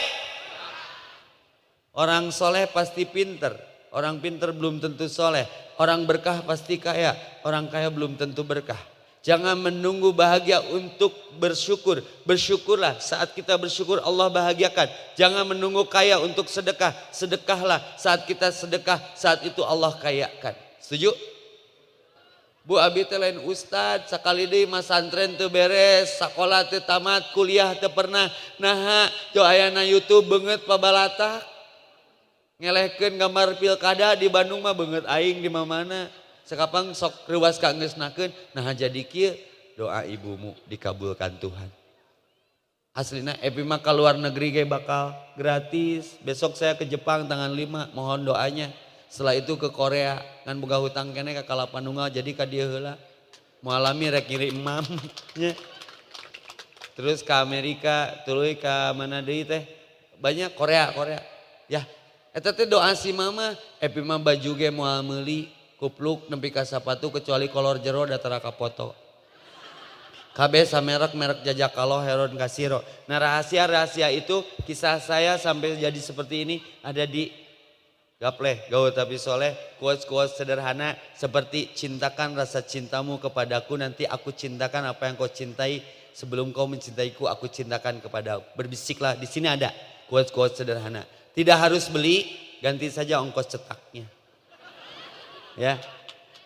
Orang soleh pasti pinter. Orang pinter belum tentu soleh. Orang berkah pasti kaya. Orang kaya belum tentu berkah. Jangan menunggu bahagia untuk bersyukur. Bersyukurlah, saat kita bersyukur Allah bahagiakan. Jangan menunggu kaya untuk sedekah. Sedekahlah, saat kita sedekah, saat itu Allah kayakan. Setuju? Bu, abi teh lain ustad, sakali deui mah santren teu beres, sakola teu tamat, kuliah teu pernah. Naha, jo ayana YouTube beungeut pabalatak. Ngelehkeun gambar pilkada di Bandung mah beungeut aing di mana. Sakapang sok reuwas ka geusnakeun, naha jadi kieu? Doa ibumu dikabulkan Tuhan. Aslina Epi mah ke luar negeri ge bakal gratis. Besok saya ke Jepang tanggal 5, mohon doanya. Setelah itu ke Korea, kan boga hutang keneh ka Kalapanunggal, jadi ka dieu heula. Moal lami rek ngirim emam nya. Terus ke Amerika, tuluy ka mana deui teh? Banyak, Korea, Korea. Ya, eta teh doa si mama. Epi mah baju ge moal meuli, kupluk nepi ka sapatu, kecuali kolor jero da tara kapoto. Kabeh samerek, merek jajak kalau heron kasiro. Nah, rahasia-rahasia itu, kisah saya sampai jadi seperti ini ada di Gapleh, Gaul tapi Soleh, quotes-quotes sederhana seperti cintakan rasa cintamu kepadaku, nanti aku cintakan apa yang kau cintai. Sebelum kau mencintaiku, aku cintakan kepada. Berbisiklah, di sini ada quotes-quotes sederhana. Tidak harus beli, ganti saja ongkos cetaknya. Ya.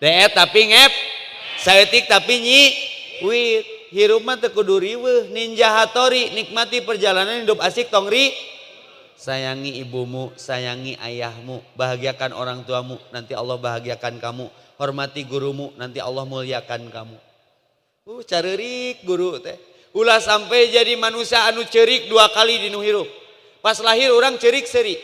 Deet tapi ngep, saeutik tapi nyi, wit. Hirup mah teu kudu riweuh, Ninja Hattori, nikmati perjalanan hidup, asik tongri. Sayangi ibumu, sayangi ayahmu, bahagiakan orang tuamu, nanti Allah bahagiakan kamu. Hormati gurumu, nanti Allah muliakan kamu. Careurik guru teh. Ulah sampai jadi manusia anu cerik dua kali di nu hirup. Pas lahir orang cerik seri.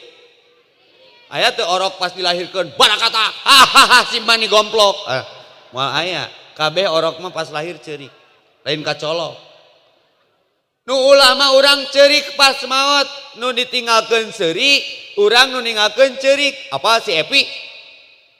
Aya teu orok pas dilahirkan barakata, hahaha, si mani gomplok. Ah, moal aya. Kabeh orok mah pas lahir cerik. Lain kacolok. Nu ulama orang cerik pas maut, nu ditinggalkeun seuri, urang nu ninggalkeun ceurik. Apa si Epi?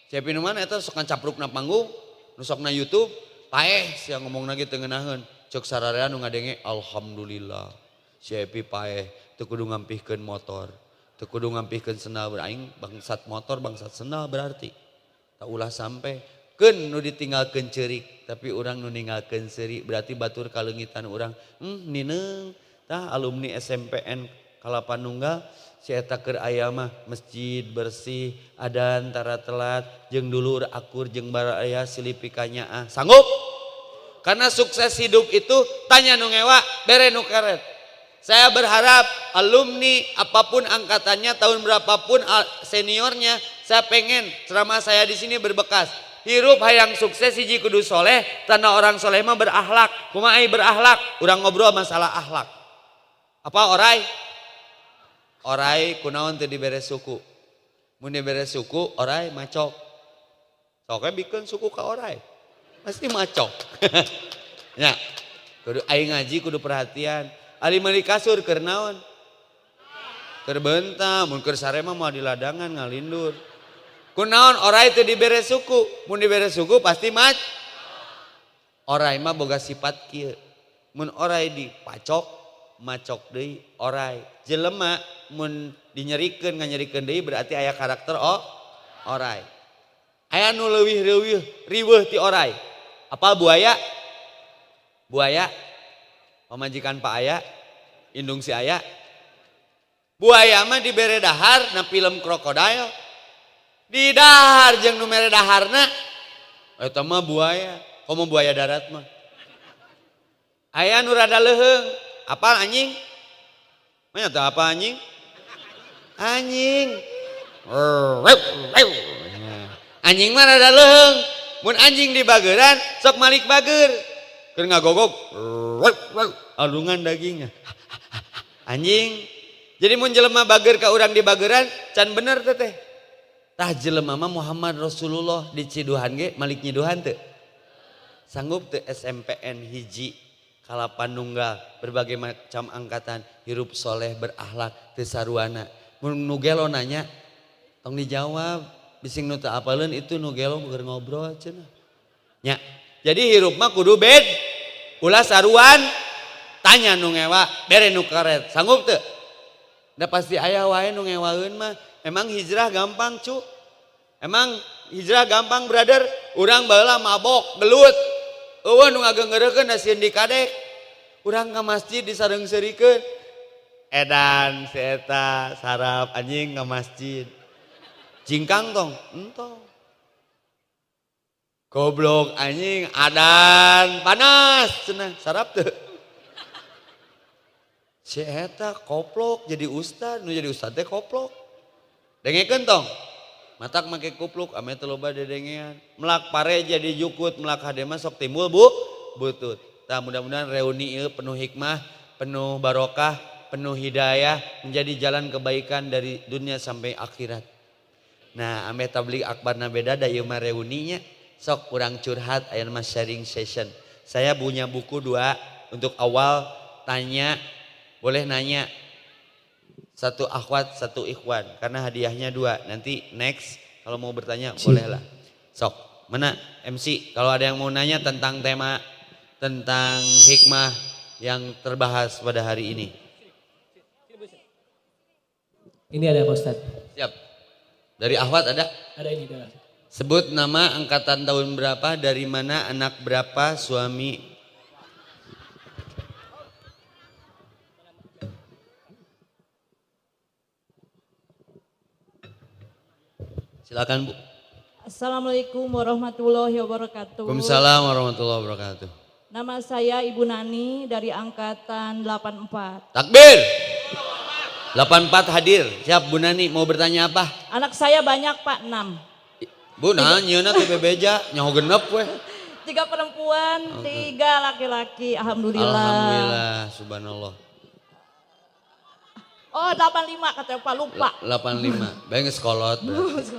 Si Epi nu mana eta sok capruk na panggung, nu sok na YouTube, paeh sia, ngomong lagi teu ngeunaheun. Cek sararea nu ngadenge, alhamdulillah. Si Epi paeh, teu kudu ngampihkeun motor, teu kudu ngampihkeun sendal, aing bangsat motor, bangsat sendal berarti. Tak ulah sampai keun nu ditinggalkeun ceurik, tapi urang nu ninggalkeun seuri, berarti batur kaleungitan urang. Nineung tah alumni SMPN Kalapanunggal, si eta keur aya mah masjid bersih, adan tara telat, jeung dulur akur jeung baraya silih pikanyaah. Sanggup? Karena sukses hidup itu tanya nu ngewa, bere nu keret. Saya berharap alumni apapun angkatannya, tahun berapapun seniornya, saya pengen ceramah saya di sini berbekas. Hirup hayang sukses, hiji kudu soleh, tanda orang soleh mah berakhlak. Kumaha berakhlak? Urang ngobrol masalah akhlak. Apa orai? Orai kunaon teu dibere suku? Mun dibere suku, orai macok. Sok bikin suku ka orai. Pasti macok. Ya. Kudu aing ngaji kudu perhatian. Ali meuli kasur keur naon? Keur beunta, mun keur sare mah moal di ladangan ngalindur. Kunaon orai teu dibere suku? Mun dibere suku pasti mac. Orai mah boga sifat kieu. Mun orai dipacok, macok deui orai. Jelema mun dinyerikeun nganyerikeun deui, berarti aya karakter oh orai. Aya nu leuwih riweuh riweuh ti orai. Apa buaya? Buaya pamajikan Pak Aya, indung si Aya. Buaya mah dibere dahar na film krokodil. Di dahar jeung nu mere daharna. Eta mah buaya, komo buaya darat mah. Aya nu rada leuheung. Apal anjing? Mana teu apa anjing? Anjing. Anjing mah rada leuheung. Mun anjing di bageran sok malik bager. Keur ngagogog. Alungan dagingnya. Anjing. Jadi mun jelema bager ka urang di bageran can bener teh teh. Tah jelema mah Muhammad Rasulullah di ciduhan ge malik nyiduhan teu? Sanggup teu SMPN hiji Kalapanunggal berbagai macam angkatan hirup soleh berakhlak teu saruana. Mun nu gelo nanya tong dijawab, bising nu teu apaleun itu nu gelo keur ngobrol cenah. Nya. Jadi hirup mah kudu bed ulah saruan tanya nu ngewa bere nu karet. Sanggup teu? Da pasti aya wae nu ngewaeun mah. Emang hijrah gampang cu? Emang hijrah gampang brother? Urang baheula mabok gelut. Eueuh nu ngageungeureukeun da sieun dikadek. Urang ka masjid disareung-seurikeun. Edan si eta sarap anjing ka masjid. Jingkang tong? Entong. Goblok anjing adan panas cenah sarap teu? Si eta koplok jadi ustad, nu jadi ustad teh koplok. Dengekeun tong? Matak make kupluk ame teu loba dedengean. Melak pare jadi jukut, melak hade mah sok timbul bu butut. Tah mudah-mudahan reuni ieu penuh hikmah, penuh barokah, penuh hidayah, menjadi jalan kebaikan dari dunia sampai akhirat. Nah, ame tabligh akbarna beda da ieu mah reuninya. Sok urang curhat aya mah sharing session. Saya punya buku 2 untuk awal tanya, boleh nanya. 1 akhwat, 1 ikhwan karena hadiahnya 2. Nanti next kalau mau bertanya bolehlah. Sok, mana MC kalau ada yang mau nanya tentang tema, tentang hikmah yang terbahas pada hari ini. Ini ada Pak Ustadz. Siap. Dari akhwat ada? Ada ini. Ada. Sebut nama, angkatan tahun berapa, dari mana, anak berapa, suami. Silakan Bu. Assalamualaikum warahmatullahi wabarakatuh. Waalaikumsalam warahmatullahi wabarakatuh. Nama saya Ibu Nani dari angkatan 84. Takbir. 84 hadir. Siap Bu Nani, mau bertanya apa? Anak saya banyak Pak, 6. Bu, nah nyeuna teh bebeja, nyaho genep weh. 3 perempuan, 3 laki-laki. Alhamdulillah. Alhamdulillah, subhanallah. Oh, 85 katanya Pak, lupa. 85. Bae geus kolot berarti.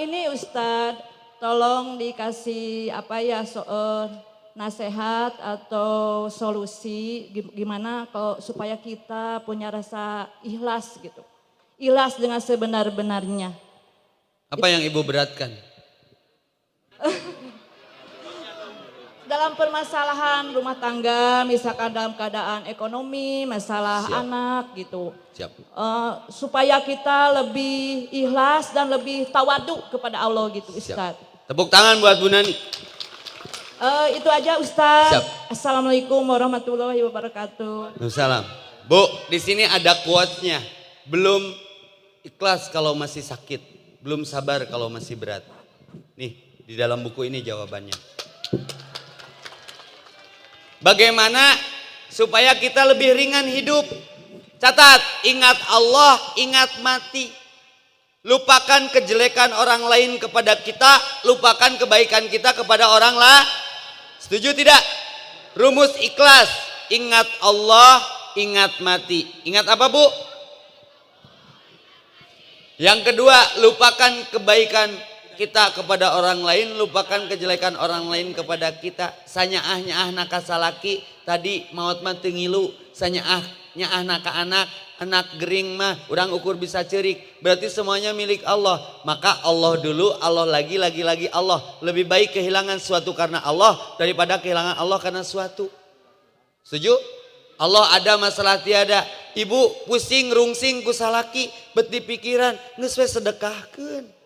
Ini Ustadz, tolong dikasih apa ya nasihat atau solusi gimana kalau supaya kita punya rasa ikhlas gitu. Ikhlas dengan sebenar-benarnya. Apa yang Ibu beratkan? Dalam permasalahan rumah tangga, misalkan dalam keadaan ekonomi, masalah Siap. Anak gitu. Siap. Supaya kita lebih ikhlas dan lebih tawadu kepada Allah gitu Ustadz. Siap. Tepuk tangan buat Bu Nani. Itu aja Ustadz. Siap. Assalamualaikum warahmatullahi wabarakatuh. Waalaikumsalam. Bu, di sini ada quotes-nya. Belum ikhlas kalau masih sakit, belum sabar kalau masih berat. Nih, di dalam buku ini jawabannya. Bagaimana supaya kita lebih ringan hidup? Catat, ingat Allah, ingat mati. Lupakan kejelekan orang lain kepada kita, lupakan kebaikan kita kepada orang lah. Setuju tidak? Rumus ikhlas, ingat Allah, ingat mati. Ingat apa Bu? Yang kedua, lupakan kebaikan kita kepada orang lain, lupakan kejelekan orang lain kepada kita. Sanyaah nyaah naka salaki, tadi maot mah teu ngilu. Sanyaah nyaah naka anak, anak gering mah urang ukur bisa ceurik. Berarti semuanya milik Allah. Maka Allah dulu, Allah lagi, lagi, lagi Allah. Lebih baik kehilangan suatu karena Allah daripada kehilangan Allah karena suatu. Setuju? Allah ada masalah tiada. Ibu pusing rungsing ku salaki, bet di pikiran geus we sedekahkeun.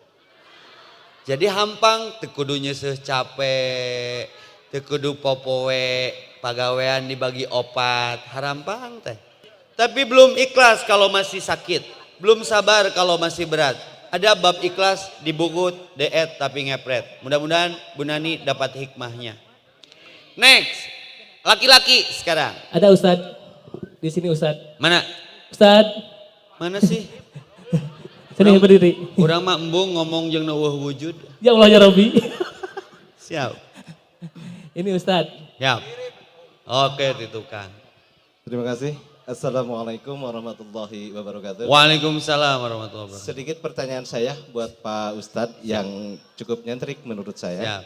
Jadi hampang teu kudu nyeuseuh capek, teu kudu popowe, pagawean dibagi opat, harampang teh. Tapi belum ikhlas kalau masih sakit, belum sabar kalau masih berat. Ada bab ikhlas di buku deet tapi ngepret. Mudah-mudahan Bu Nani dapat hikmahnya. Next. Laki-laki sekarang. Ada Ustadz. Di sini Ustadz. Mana? Ustadz. Mana sih? Sini berdiri. Urang mah embung ngomong jeung nu euweuh wujud. Ya Allah ya Robi. Siap. Ini Ustadz. Siap. Oke, di tukang. Terima kasih. Assalamualaikum warahmatullahi wabarakatuh. Waalaikumsalam warahmatullahi wabarakatuh. Sedikit pertanyaan saya buat Pak Ustadz yang cukup nyentrik menurut saya. Siap.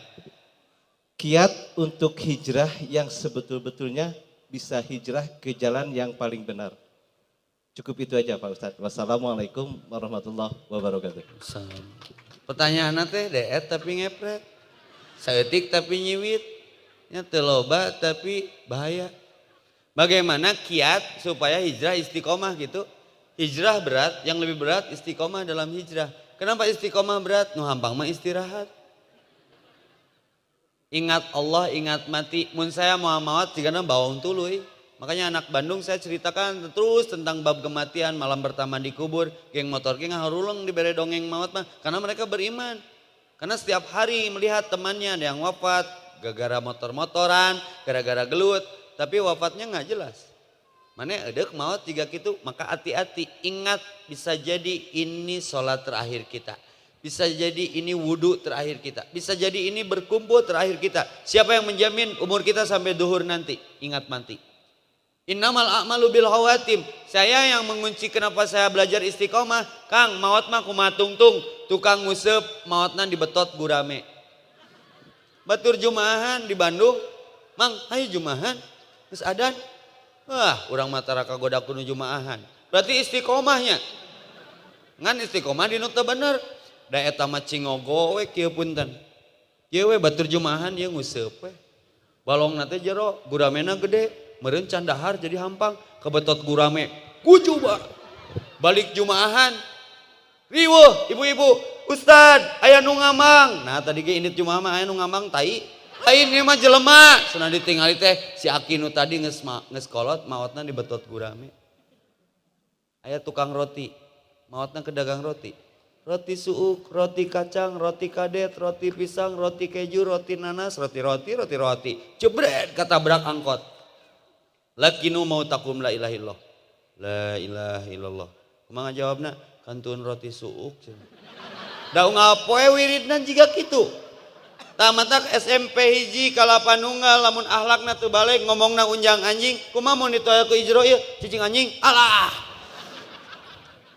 Kiat untuk hijrah yang sebetul-betulnya bisa hijrah ke jalan yang paling benar. Cukup itu aja Pak Ustadz. Wassalamualaikum warahmatullahi wabarakatuh. Salam. Pertanyaan teh deet tapi ngepret. Saeutik tapi nyiwit. Nya teu loba tapi bahaya. Bagaimana kiat supaya hijrah istiqomah gitu? Hijrah berat, yang lebih berat istiqomah dalam hijrah. Kenapa istiqomah berat? Nu hampang mah istirahat. Ingat Allah, ingat mati. Mun saya mau maot jigana bawang tuluy. Makanya anak Bandung saya ceritakan terus tentang bab kematian, malam pertama dikubur, geng motor geng haruleng dibere dongeng maut mah karena mereka beriman. Karena setiap hari melihat temannya ada yang wafat gara-gara motor-motoran, gara-gara gelut, tapi wafatnya nggak jelas. Mana edek maut jika gitu, maka hati-hati, ingat bisa jadi ini sholat terakhir kita. Bisa jadi ini wudhu terakhir kita. Bisa jadi ini berkumpul terakhir kita. Siapa yang menjamin umur kita sampai duhur nanti? Ingat mati. Innamal a'malu bil khawatim. Saya yang mengunci kenapa saya belajar istiqomah. Kang, maot mah kumaha tungtung. Tukang nguseup maotna dibetot gurame. Batur jumaahan di Bandung. Mang, ayo jumaahan. Terus adan. Wah, urang mah tara kagoda ku nu jumaahan. Berarti istiqomahnya. Ngan istiqomah di nu teu bener. Da eta mah cingogo we kieu punten. Kieu we batur jumaahan ieu nguseup we. Balongna teh jero, guramena gede. Meureun can dahar jadi hampang, kebetot gurame. Kujuba. Balik jumaahan. Riweuh ibu-ibu, Ustad, aya nu ngamang. Nah tadi ge indit jumaah mah aya nu ngamang tai. Lain ieu mah jelema. Cenah ditingali teh si Aki nu tadi geus geus kolot maotna dibetot gurame. Aya tukang roti, maotna ke dagang roti. Roti suuk, roti kacang, roti kadet, roti pisang, roti keju, roti nanas, roti-roti, roti-roti. Jebret katabrak angkot. Lakinu mau takum la ilaha illallah. La ilaha illallah. Kumaha jawabna? Kantun roti suuk. Da unggal poe wiridna jiga kitu. Tah matak SMP hiji kalapanunggal lamun akhlakna teu balik ngomongna unjang anjing, kumaha mun ditoel ku ijro ieu cicing anjing? Alah.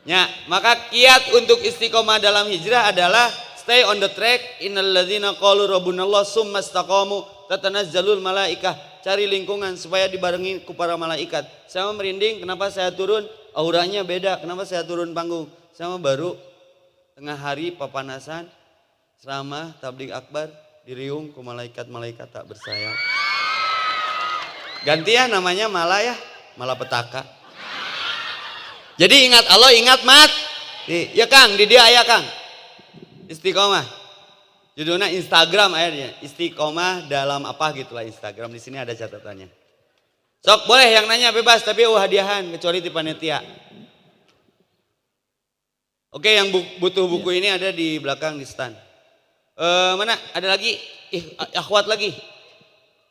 Ya, maka kiat untuk istiqomah dalam hijrah adalah stay on the track. Innalladzina qalu rabbunallah summa istaqamu tatanazzalul malaikah. Cari lingkungan supaya dibarengi ku para malaikat. Saya merinding, kenapa saya turun? Auranya beda, kenapa saya turun panggung? Saya baru tengah hari papanasan, ceramah, tabligh akbar, diriung ku malaikat-malaikat tak bersayap. Ganti ya namanya malah ya, malapetaka. Jadi ingat Allah, ingat mat. Ya Kang, di dia aya Kang. Istiqomah. Judulnya Instagram akhirnya. Istiqomah dalam apa gitulah Instagram. Di sini ada catatannya. Sok boleh yang nanya bebas tapi hadiahan kecuali di panitia. Oke, yang butuh buku ini ada di belakang di stand. Mana? Ada lagi? Ih, akhwat lagi.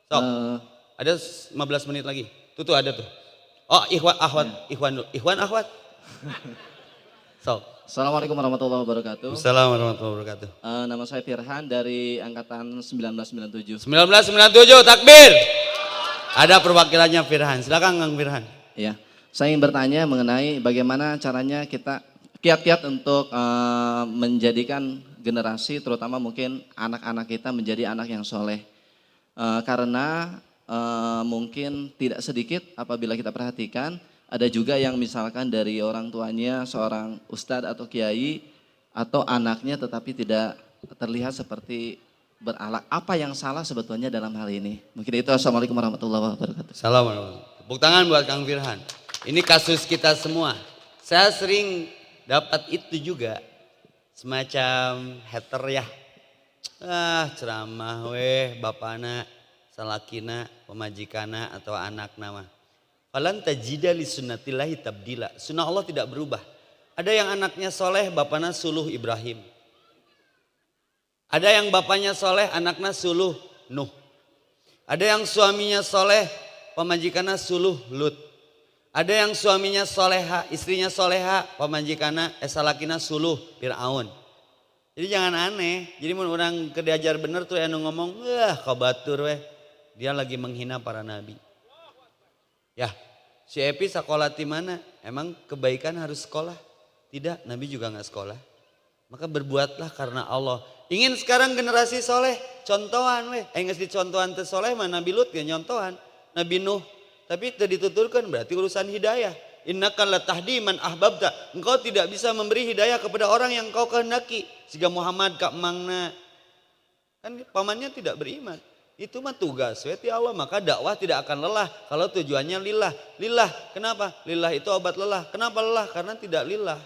Sok. Ada 15 menit lagi. Tuh tuh ada tuh. Oh, ikhwan, akhwat, ikhwan, ikhwan, akhwat. Sok. Assalamualaikum warahmatullahi wabarakatuh. Assalamualaikum warahmatullahi wabarakatuh. Nama saya Firhan dari angkatan 1997. 1997, takbir. Ada perwakilannya Firhan. Silakan Kang Firhan. Ya, saya ingin bertanya mengenai bagaimana caranya kita kiat-kiat untuk menjadikan generasi, terutama mungkin anak-anak kita menjadi anak yang soleh. Karena mungkin tidak sedikit apabila kita perhatikan, ada juga yang misalkan dari orang tuanya seorang ustadz atau kiai atau anaknya tetapi tidak terlihat seperti berakhlak. Apa yang salah sebetulnya dalam hal ini? Mungkin itu. Assalamualaikum warahmatullahi wabarakatuh. Assalamualaikum. Tepuk tangan buat Kang Firhan. Ini kasus kita semua. Saya sering dapat itu juga. Semacam hater ya. Ah, ceramah weh bapana, salakina, pamajikana atau anak nama. Falan tajida li sunnatillahi tabdila. Sunnah Allah tidak berubah. Ada yang anaknya soleh, bapaknya suluh Ibrahim. Ada yang bapaknya soleh, anaknya suluh Nuh. Ada yang suaminya soleh, pamajikanna suluh Lut. Ada yang suaminya soleha, istrinya soleha, pamajikanna salakina suluh Fir'aun. Jadi jangan aneh. Jadi mun urang keur diajar bener tuh anu ngomong, wah ka batur weh. Dia lagi menghina para nabi. Ya, si Epi sekolah di mana? Emang kebaikan harus sekolah? Tidak, Nabi juga nggak sekolah. Maka berbuatlah karena Allah. Ingin sekarang generasi soleh, contohan weh. Geus dicontohan teu soleh mah Nabi Lut ya nyontohan. Nabi Nuh. Tapi teu dituturkan berarti urusan hidayah. Innaka latahdi man ahbabta. Engkau tidak bisa memberi hidayah kepada orang yang kau kehendaki. Sehingga Muhammad ka emangna. Kan pamannya tidak beriman. Itu mah tugas we ti Allah, maka dakwah tidak akan lelah kalau tujuannya lillah. Lillah, kenapa? Lillah itu obat lelah. Kenapa lelah? Karena tidak lillah.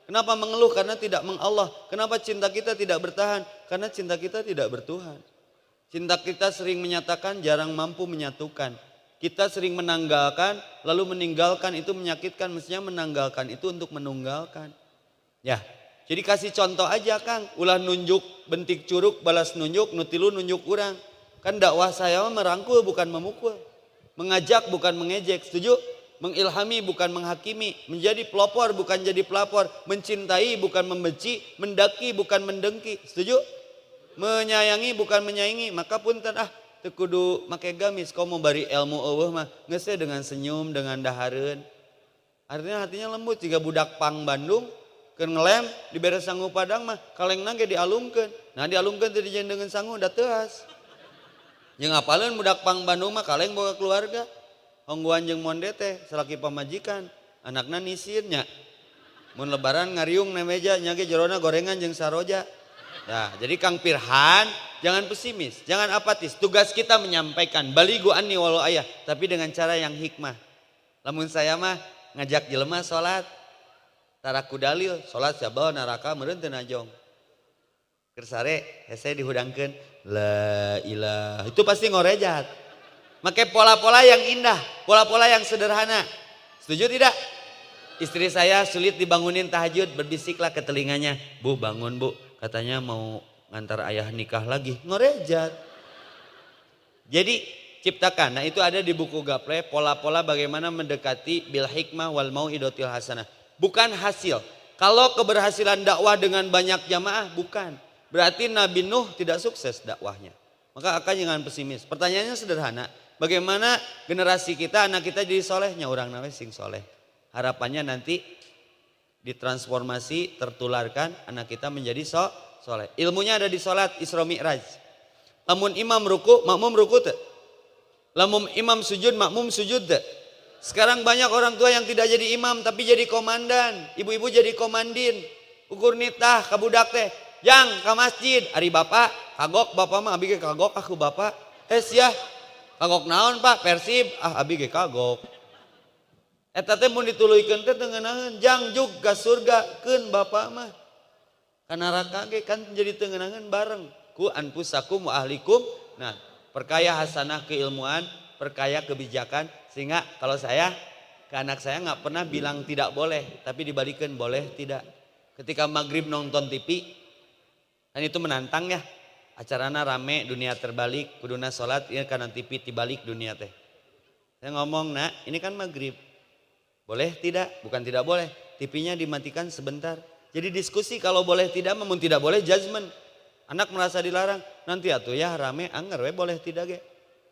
Kenapa mengeluh? Karena tidak mengallah. Kenapa cinta kita tidak bertahan? Karena cinta kita tidak bertuhan. Cinta kita sering menyatakan, jarang mampu menyatukan. Kita sering menanggalkan, lalu meninggalkan itu menyakitkan. Mestinya menanggalkan itu untuk menunggalkan. Ya, jadi kasih contoh aja Kang. Ulah nunjuk bentik curug, balas nunjuk, nu tilu nunjuk urang. Kan dakwah saya mah merangkul bukan memukul. Mengajak bukan mengejek, setuju? Mengilhami bukan menghakimi, menjadi pelopor bukan jadi pelapor, mencintai bukan membenci, mendaki bukan mendengki, setuju? Menyayangi bukan menyaingi, maka punten ah teu kudu make gamis, kau mau bari ilmu eueuh mah geus dengan senyum, dengan dahareun. Artinya hatinya lembut jika budak pang Bandung keur ngelem dibere sangu padang mah kalengna ge dialungkeun. Nah dialungkeun teu dijieun dengan sangu da teuas. Jeung apaleun budak pang Bandung mah kaleng boga keluarga. Hongguan jeung monde teh salaki pamajikan, anakna nisir nya. Mun lebaran ngariung na meja nya ge jerona gorengan jeung saroja. Nah, jadi Kang Pirhan jangan pesimis, jangan apatis. Tugas kita menyampaikan balighu anni walau ayah, tapi dengan cara yang hikmah. Lamun saya mah ngajak jelema salat, tara ku dalil, salat siapa neraka meureun teu najong. Keur sare hese dihudangkeun la ilah. Itu pasti ngorejat. Pakai pola-pola yang indah, pola-pola yang sederhana. Setuju tidak? Istri saya sulit dibangunin tahajud, berbisiklah ke telinganya. Bu bangun bu, katanya mau ngantar ayah nikah lagi. Ngorejat. Jadi ciptakan, nah itu ada di buku Gaple, pola-pola bagaimana mendekati bil hikmah wal mau'idotil hasanah. Bukan hasil. Kalau keberhasilan dakwah dengan banyak jamaah, bukan. Berarti Nabi Nuh tidak sukses dakwahnya. Maka akan jangan pesimis. Pertanyaannya sederhana. Bagaimana generasi kita, anak kita jadi solehnya, orang namanya sing soleh. Harapannya nanti ditransformasi, tertularkan anak kita menjadi soleh. Ilmunya ada di sholat Isra Mi'raj. Lamun imam ruku, makmum ruku teu. Lamun imam sujud, makmum sujud teu. Sekarang banyak orang tua yang tidak jadi imam tapi jadi komandan. Ibu-ibu jadi komandin. Ukur nitah ka budak teh. Jang ka masjid, ari bapak kagok bapak mah abi ge kagok aku bapak. Sia. Kagok naon Pak? Persib. Ah abi ge kagok. Eta teh mun dituluykeun teh teu ngeunaheun, jang jug ka surga keun bapak mah. Ka neraka ge kan jadi teu ngeunaheun bareng. Ku anfusakum wa ahlikum. Nah, perkaya hasanah keilmuan, perkaya kebijakan sehingga kalau saya ke anak saya nggak pernah bilang tidak boleh, tapi dibalikin boleh tidak. Ketika maghrib nonton TV, kan itu menantang ya. Acarana rame, dunia terbalik, kuduna sholat, ya karena TV dibalik dunia teh. Saya ngomong, nak, ini kan maghrib. Boleh tidak? Bukan tidak boleh. TV-nya dimatikan sebentar. Jadi diskusi kalau boleh tidak, namun tidak boleh judgement. Anak merasa dilarang, nanti atuh ya rame, anger we boleh tidak ge.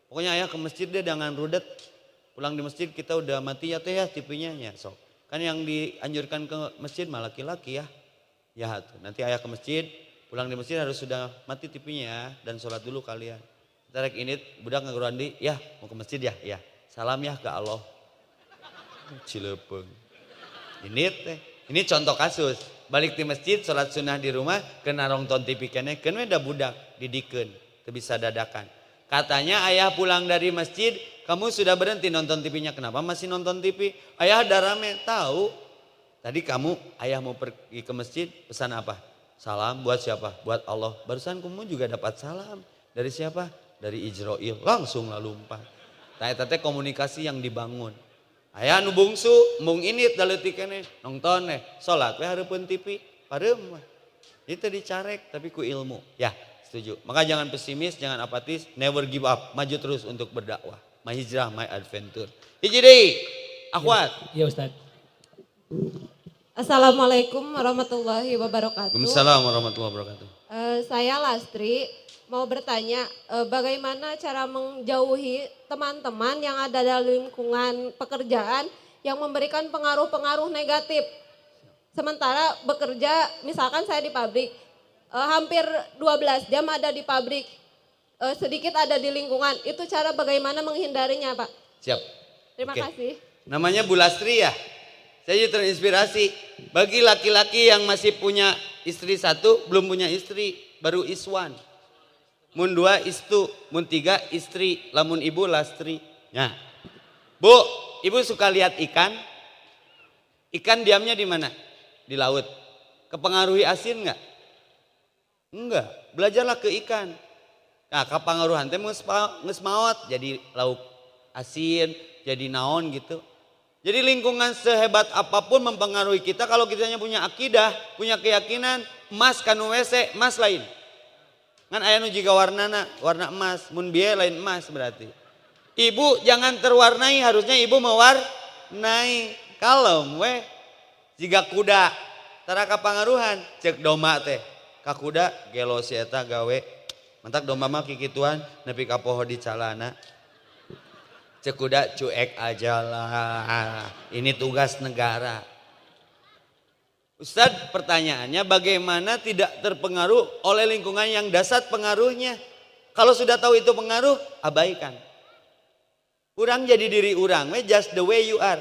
Pokoknya ayah ke masjid deh jangan rudet. Pulang di masjid kita udah mati ya teh ya TV-nya ya sok. Kan yang dianjurkan ke masjid malah laki-laki ya. Ya tuh, nanti ayah ke masjid, pulang di masjid harus sudah mati TV-nya ya, dan sholat dulu kalian. Tarik ini budak ngagurandi, ya mau ke masjid ya, ya. Salam ya ke Allah. Cileupeng. Ini teh, ini contoh kasus. Balik di masjid, sholat sunnah di rumah, kena nonton TV kene, keun we da budak didikeun, teu bisa dadakan. Katanya ayah pulang dari masjid, kamu sudah berhenti nonton TV-nya, kenapa masih nonton TV? Ayah ada rame, tahu. Tadi kamu, ayah mau pergi ke masjid, pesan apa? Salam buat siapa? Buat Allah. Barusan kamu juga dapat salam. Dari siapa? Dari Ijroil. Langsung lah lompat. Nah, eta teh komunikasi yang dibangun. Aya nu bungsu, mung init da leutik keneh, nonton eh, salat we hareupeun TV, pareum mah. Itu dicarek tapi ku ilmu. Ya, Setuju. Maka jangan pesimis, jangan apatis, never give up, maju terus untuk berdakwah. My hijrah, my adventure. Hiji deui. Akhwat. Iya Ustaz. Assalamualaikum warahmatullahi wabarakatuh. Waalaikumsalam warahmatullahi wabarakatuh. Saya Lastri mau bertanya bagaimana cara menjauhi teman-teman yang ada dalam lingkungan pekerjaan yang memberikan pengaruh-pengaruh negatif. Sementara bekerja, misalkan saya di pabrik, hampir 12 jam ada di pabrik, sedikit ada di lingkungan. Itu cara bagaimana menghindarinya, Pak? Siap. Terima kasih. Namanya Bu Lastri ya? Saya terinspirasi. Bagi laki-laki yang masih punya istri satu, belum punya istri, baru iswan. Mun dua istu, mun tiga istri, lamun ibu lastri. Nah, Bu, ibu suka lihat ikan? Ikan diamnya di mana? Di laut. Kepengaruhi asin nggak? Enggak. Belajarlah ke ikan. Nah, kepengaruhan teh geus maot jadi lauk asin, jadi naon gitu. Jadi lingkungan sehebat apapun mempengaruhi kita kalau kitanya punya akidah, punya keyakinan, emas kanu WC, emas lain. Ngan aya nu jiga warnana, warna emas, mun bieu lain emas berarti. Ibu jangan terwarnai, harusnya ibu mewarnai. Kalem we. Jiga kuda, tara kapangaruhan, cek domba teh. Ka kuda gelo si eta gawe. Mantak domba mah kikituan nepi ka poho di calana. Cek kuda cuek aja lah. Ini tugas negara. Ustadz, pertanyaannya bagaimana tidak terpengaruh oleh lingkungan yang dasar pengaruhnya? Kalau sudah tahu itu pengaruh, abaikan. Urang jadi diri urang, we just the way you are.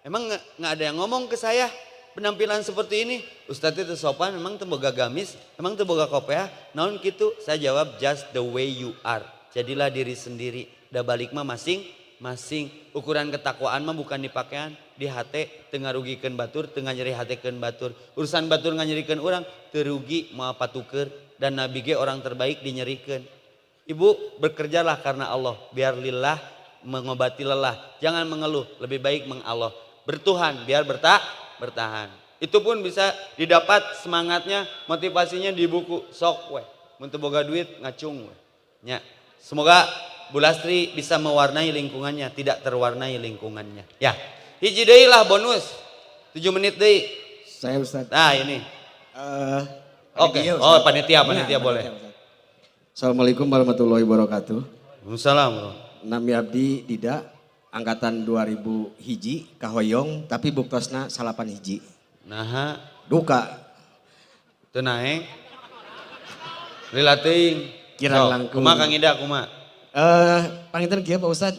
Emang nggak ada yang ngomong ke saya penampilan seperti ini? Ustadz itu sopan, memang teu boga gamis, emang teu boga kopiah, naon gitu? Saya jawab just the way you are. Jadilah diri sendiri. Da balik mah masing-masing. Ukuran ketakwaan mah bukan di pakaian, di hate, teu ngarugikeun batur, teu nganyeri hatekeun batur. Urusan batur nganyerikeun urang, teu rugi moal patuker dan nabi ge orang terbaik dinyerikeun. Ibu bekerjalah karena Allah, biar lillah mengobati lelah. Jangan mengeluh, lebih baik mengallah. Bertuhan biar bertahan. Itu pun bisa didapat semangatnya, motivasinya di buku sok we. Mun teu boga duit ngacung we. Nya. Semoga Bu Lastri bisa mewarnai lingkungannya, tidak terwarnai lingkungannya. Ya. Hiji deui lah bonus. 7 menit deui. Saya Ustaz. Nah, ini. Oke. Panitia, Oh, Ustaz. panitia, panitia Ya, boleh. panitia, Ustaz. Assalamualaikum warahmatullahi wabarakatuh. Waalaikumsalam. Nami abdi Dida angkatan 2000 hiji kahoyong tapi buktosna 9 hiji. Naha Duka. Teu naek. Lila teuing. Kirang Sok, langkung. Kumaha Kang Ida kumaha? Panginten kieu Pak Ustad,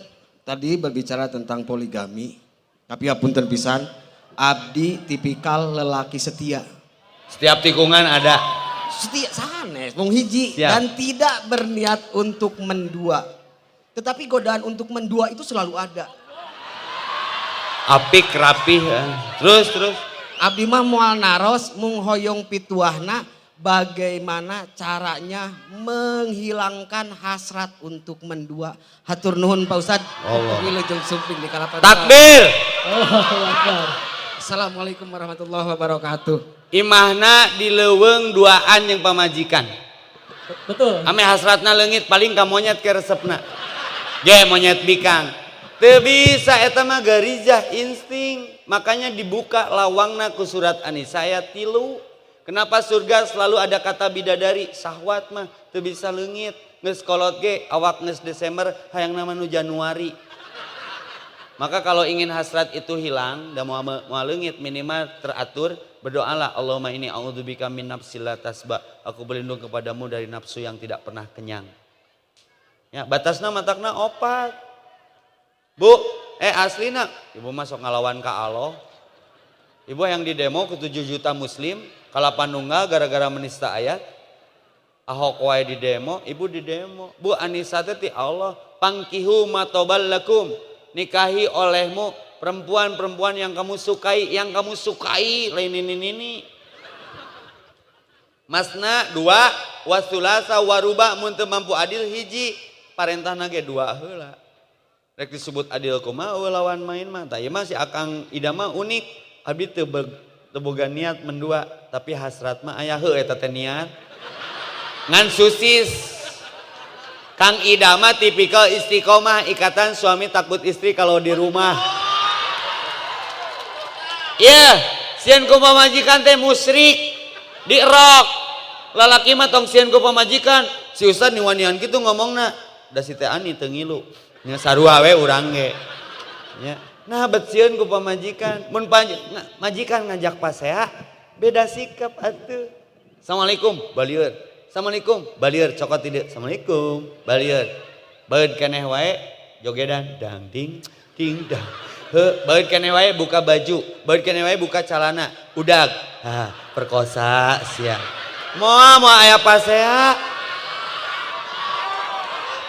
tadi berbicara tentang poligami, tapi apunten pisan, abdi tipikal lelaki setia. Setiap tikungan ada. Setia sanes, mung hiji. Siap. Dan tidak berniat untuk mendua. Tetapi godaan untuk mendua itu selalu ada. Apik rapih. Terus terus. Abdi mah moal naros mung hoyong pituahna bagaimana caranya menghilangkan hasrat untuk mendua. Hatur nuhun Pak Ustad. Allah. Wilujeng sumping di Kalapan. Takbir. Allahu Akbar. Assalamualaikum warahmatullahi wabarakatuh. Imahna di leuweung duaan jeung pamajikan. Betul. Ame hasratna leungit paling ka monyet ke resepna. Ge monyet bikang. Teu bisa eta mah garizah insting. Makanya dibuka lawangna ku surat An-Nisa ayat 3. Kenapa surga selalu ada kata bidadari? Sahwat mah teu bisa leungit. Geus kolot ge awak geus Desember hayang nama nu Januari. Maka kalau ingin hasrat itu hilang dan mau leungit minimal teratur, berdoalah Allahumma inni a'udzubika min nafsil la tasba. Aku berlindung kepadamu dari nafsu yang tidak pernah kenyang. Ya, batasna matakna 4. Bu, aslina ibu masuk ngalawan ka Allah. Ibu yang di demo ke 7 juta muslim kalapan nunggal gara-gara menista ayat. Ahok wae di demo, ibu di demo. Bu Anissa teh ti Allah, pangkihu matobal lakum. Nikahi olehmu perempuan-perempuan yang kamu sukai, lain ini. Masna 2, wasulasa waruba mun teu mampu adil hiji, parentahna ge 2 heula. Rek disebut adil kumaha lawan main mah. Tah ieu mah si Akang Ida mah unik, abdi teu boga niat mendua, tapi hasrat mah aya heuh eta teh niat. Ngan susis. Kang Ida mah tipikal istiqomah, ikatan suami takut istri kalau di rumah. Iya, sieun ku pamajikan teh musyrik, dirok. Lalaki mah tong sieun ku pamajikan. Si Ustad niwanian kitu ngomongna, da si teh ani teu ngilu. Nya sarua we urang ge. Nya, nah bet sieun ku pamajikan. Mun majikan ngajak pasea, beda sikap atuh. Assalamualaikum, balieur. Assalamualaikum, balieur cokot ti dieu. Assalamualaikum, balieur. Baeud keneh wae jogedan dang ding ding dang. Heuh, baeud keneh wae buka baju, baeud keneh wae buka calana, udag. Hah, perkosa sia. Moal moal aya pasea.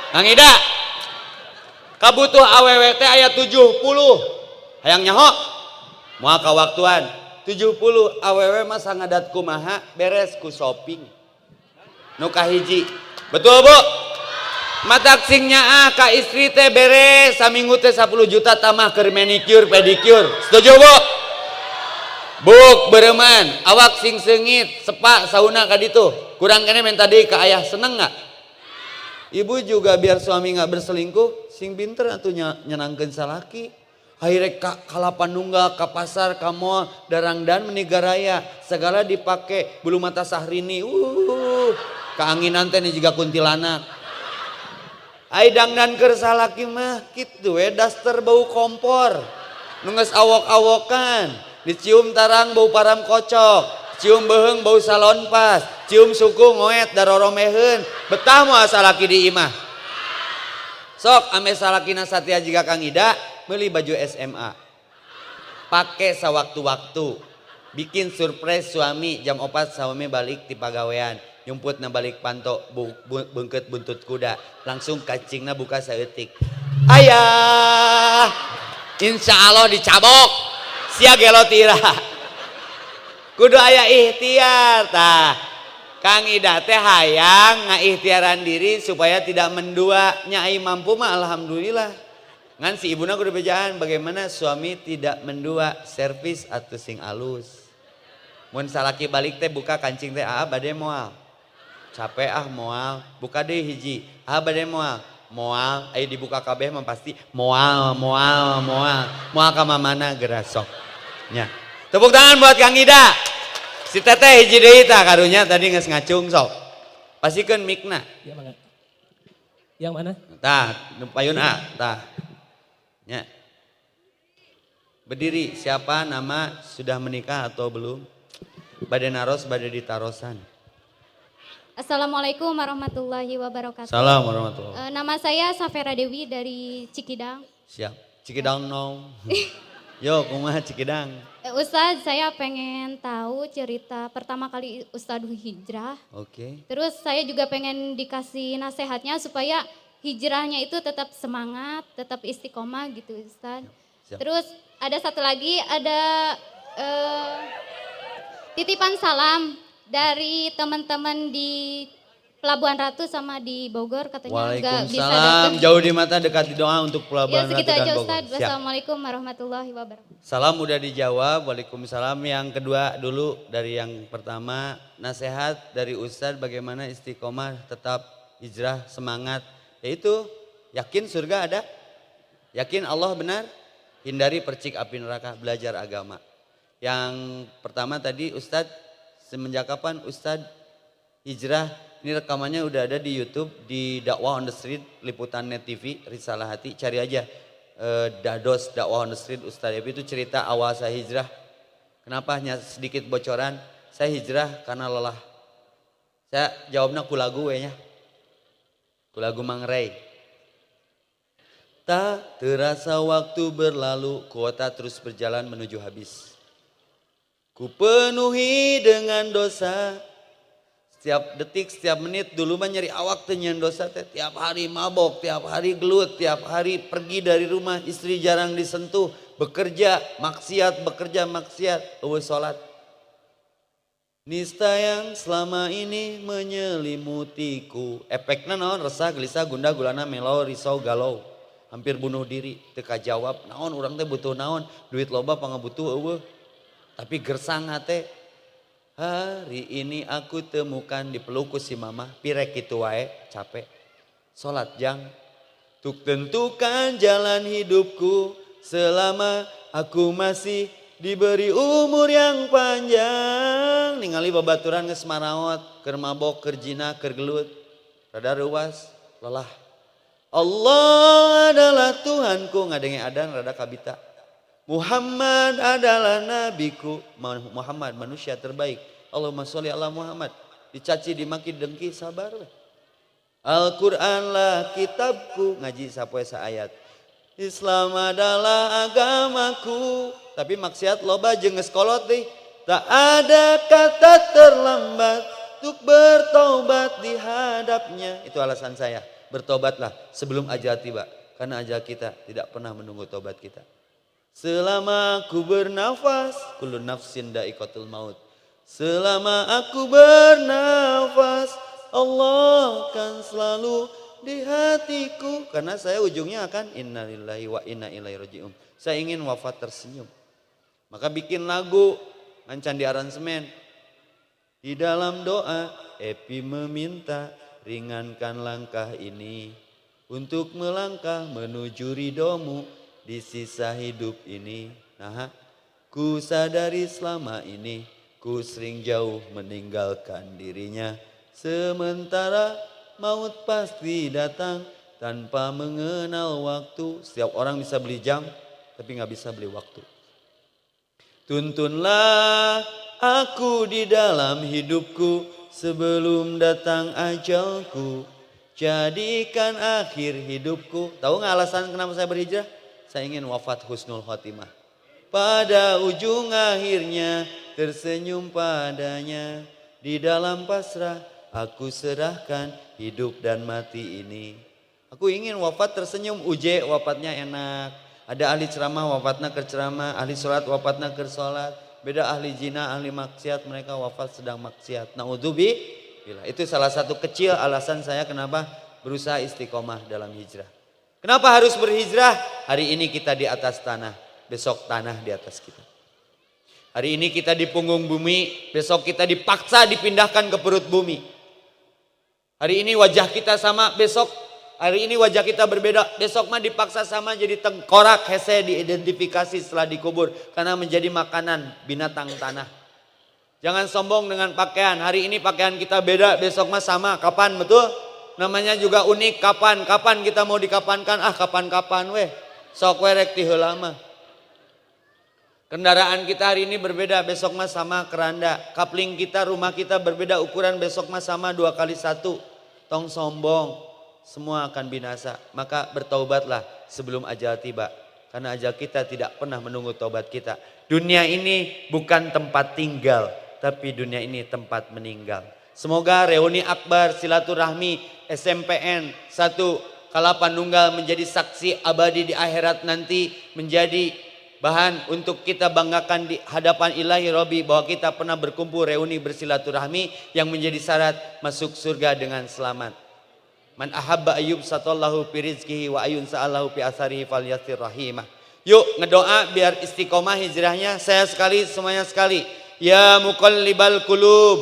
Kang Ida, kabutuh awewe teh aya 70. Hayang nyaho? Moal kawaktuan. 70 awewe mah sangadat kumaha beres ku shopping. Nu kahiji. Betul, Bu? Matak sing nyaah ka istri teh beres saminggu teh 10 juta tamah keur manicure pedicure. Setuju, Bu? Buk bereman, awak sing seungit, sepak sauna ka ditu. Kurang kene minta deui ka ayah, seneng nggak? Ibu juga biar suami nggak berselingkuh, sing pinter atuh nyenangkeun salaki. Akhirnya ka Kalapanunggal, ka pasar, ka mall, darangdan menigaraya, segala dipake, bulu mata Sahrini, keanginan teh nih juga kuntilanak. Ai dangdan keur salaki mah kitu we daster bau kompor. Nu geus awok-awokan, dicium tarang bau param kocok, cium beuheung bau salon pas, cium suku ngoet daroromeheun, betah moal salaki di imah. Sok ame salakina satia jiga Kang Ida, beli baju SMA. Pake sawaktu-waktu. Bikin surprise suami jam 4 suami balik ti pagawean. Nyumputna balik panto beungkeut buntut kuda, langsung kacingna buka saeutik. Ayah, insya Allah dicabok. Sia gelo tira. Kudu aya ikhtiar tah. Kang Ida teh hayang ngaikhtiaran diri supaya tidak mendua. Nya ai mampu mah alhamdulillah. Ngan si ibuna kudu bejaan bagaimana suami tidak mendua, servis atau sing alus. Mun salaki balik teh buka kancing teh, ah bade moal. Capek ah moal, buka deh hiji. Ah bade moal. Moal, ayo dibuka kabeh mah pasti moal, moal, moal. Moal ka mamana geura sok. Nya. Tepuk tangan buat Kang Ida. Si teteh hiji deui tah karunya tadi geus ngacung sok. Pasikeun mikna. Ya, mangga. Yang mana? Tah, nu payun A, tah. Nya. Berdiri, siapa nama, sudah menikah atau belum? Bade naros, bade ditarosan. Assalamualaikum warahmatullahi wabarakatuh. Salam warahmatullahi. Nama saya Safera Dewi dari Cikidang. Siap. Cikidang no. Yo, kumaha Cikidang? Ustadz, saya pengen tahu cerita pertama kali Ustadz hijrah. Oke. Terus saya juga pengen dikasih nasihatnya supaya hijrahnya itu tetap semangat, tetap istiqomah gitu Ustadz. Siap. Terus ada satu lagi, ada titipan salam dari teman-teman di Pelabuhan Ratu sama di Bogor katanya nggak bisa Waalaikumsalam. datang. Jauh di mata dekat di doa untuk Ya Pelabuhan Ratu segitu dan aja Bogor. Ustadz. Siap. Wassalamualaikum warahmatullahi wabarakatuh. Salam udah dijawab. Waalaikumsalam. Yang kedua dulu dari yang pertama, nasihat dari Ustadz bagaimana istiqomah tetap hijrah semangat. Yaitu yakin surga ada, yakin Allah benar, hindari percik api neraka, belajar agama. Yang pertama tadi Ustadz, semenjak kapan Ustadz hijrah? Ini rekamannya udah ada di YouTube, di Dakwah on the Street, Liputan Net TV, Risalah Hati, cari aja. Dados Dakwah on the Street Ustadz Epi itu cerita awal saya hijrah. Kenapa hanya sedikit bocoran? Saya hijrah karena lelah. Saya jawabnya ku lagu we nya. Ku lagu Mang Rey. Tak terasa waktu berlalu, kuota terus berjalan menuju habis. Ku penuhi dengan dosa. Setiap detik, setiap menit, dulu mah nyeri awak teh nyeun dosa teh. Tiap hari mabok, tiap hari gelut, tiap hari pergi dari rumah, istri jarang disentuh, bekerja, maksiat, bekerja, maksiat, eueuh salat. Nista yang selama ini menyelimutiku. Efekna naon? Resah, gelisah, gundah, gulana, melo, risau, galau. Hampir bunuh diri, teu kajawab. Naon urang teh butuh naon? Duit loba pangabutuh eueuh. Tapi gersang hate. Hari ini aku temukan di peluk si mama, pirek itu wae, capek. Salat jang, tuk tentukan jalan hidupku selama aku masih diberi umur yang panjang. Ningali babaturan geus maraot, keur mabok, keur zina, keur gelut. Rada reuwas, lelah. Allah adalah Tuhanku, ngadenge adan rada kabita. Muhammad adalah nabiku. Muhammad manusia terbaik. Allahumma sholli ala Muhammad. Dicaci, dimaki, dengki, sabar. Al-Qur'anlah kitabku, ngaji sapoe saayat. Islam adalah agamaku. Tapi maksiat loba jeung geus kolot deui. Tak ada kata terlambat untuk bertobat di hadapnya. Itu alasan saya. Bertobatlah sebelum ajal tiba. Karena ajal kita tidak pernah menunggu tobat kita. Selama aku bernafas, kullu nafsin da'iqatul maut. Selama aku bernafas, Allah kan selalu di hatiku. Karena saya ujungnya akan innalillahi wa inna ilaihi raji'un. Saya ingin wafat tersenyum. Maka bikin lagu, ngancan di aransemen. Di dalam doa, Epi meminta ringankan langkah ini untuk melangkah menuju ridhomu di sisa hidup ini. Nah, ku sadari selama ini ku sering jauh meninggalkan dirinya. Sementara maut pasti datang tanpa mengenal waktu. Setiap orang bisa beli jam, tapi nggak bisa beli waktu. Tuntunlah aku di dalam hidupku sebelum datang ajalku. Jadikan akhir hidupku. Tahu nggak alasan kenapa saya berhijrah? Saya ingin wafat husnul khotimah. Pada ujung akhirnya tersenyum padanya. Di dalam pasrah aku serahkan hidup dan mati ini. Aku ingin wafat tersenyum. Uje wafatnya enak. Ada ahli ceramah wafatnya ke ceramah, ahli sholat wafatnya ke sholat. Beda ahli zina, ahli maksiat, mereka wafat sedang maksiat. Naudzubillah. Itu salah satu kecil alasan saya kenapa berusaha istiqomah dalam hijrah. Kenapa harus berhijrah? Hari ini kita di atas tanah, besok tanah di atas kita. Hari ini kita di punggung bumi, besok kita dipaksa dipindahkan ke perut bumi. Hari ini wajah kita sama, besok hari ini wajah kita berbeda, besok mah dipaksa sama jadi tengkorak hese diidentifikasi setelah dikubur karena menjadi makanan binatang tanah. Jangan sombong dengan pakaian. Hari ini pakaian kita beda, besok mah sama. Kapan betul? Namanya juga unik. Kapan? Kapan kita mau dikapankan? Ah, kapan-kapan weh. Sok we rek ti heula mah. Kendaraan kita hari ini berbeda, besok mah sama keranda. Kapling kita, rumah kita berbeda ukuran, besok mah sama 2x1. Tong sombong, semua akan binasa. Maka bertaubatlah sebelum ajal tiba. Karena ajal kita tidak pernah menunggu taubat kita. Dunia ini bukan tempat tinggal, tapi dunia ini tempat meninggal. Semoga reuni akbar silaturahmi SMPN 1 Kalapanunggal menjadi saksi abadi di akhirat nanti, menjadi bahan untuk kita banggakan di hadapan Ilahi Robi bahwa kita pernah berkumpul reuni bersilaturahmi yang menjadi syarat masuk surga dengan selamat. Man ahabba ayyub satallahu fi rizqihi wa ayun sa'alahu fi asarihi falyasir rahimah. Yuk ngedoa biar istiqomah hijrahnya. Saya sekali, semuanya sekali. Ya muqallibal qulub.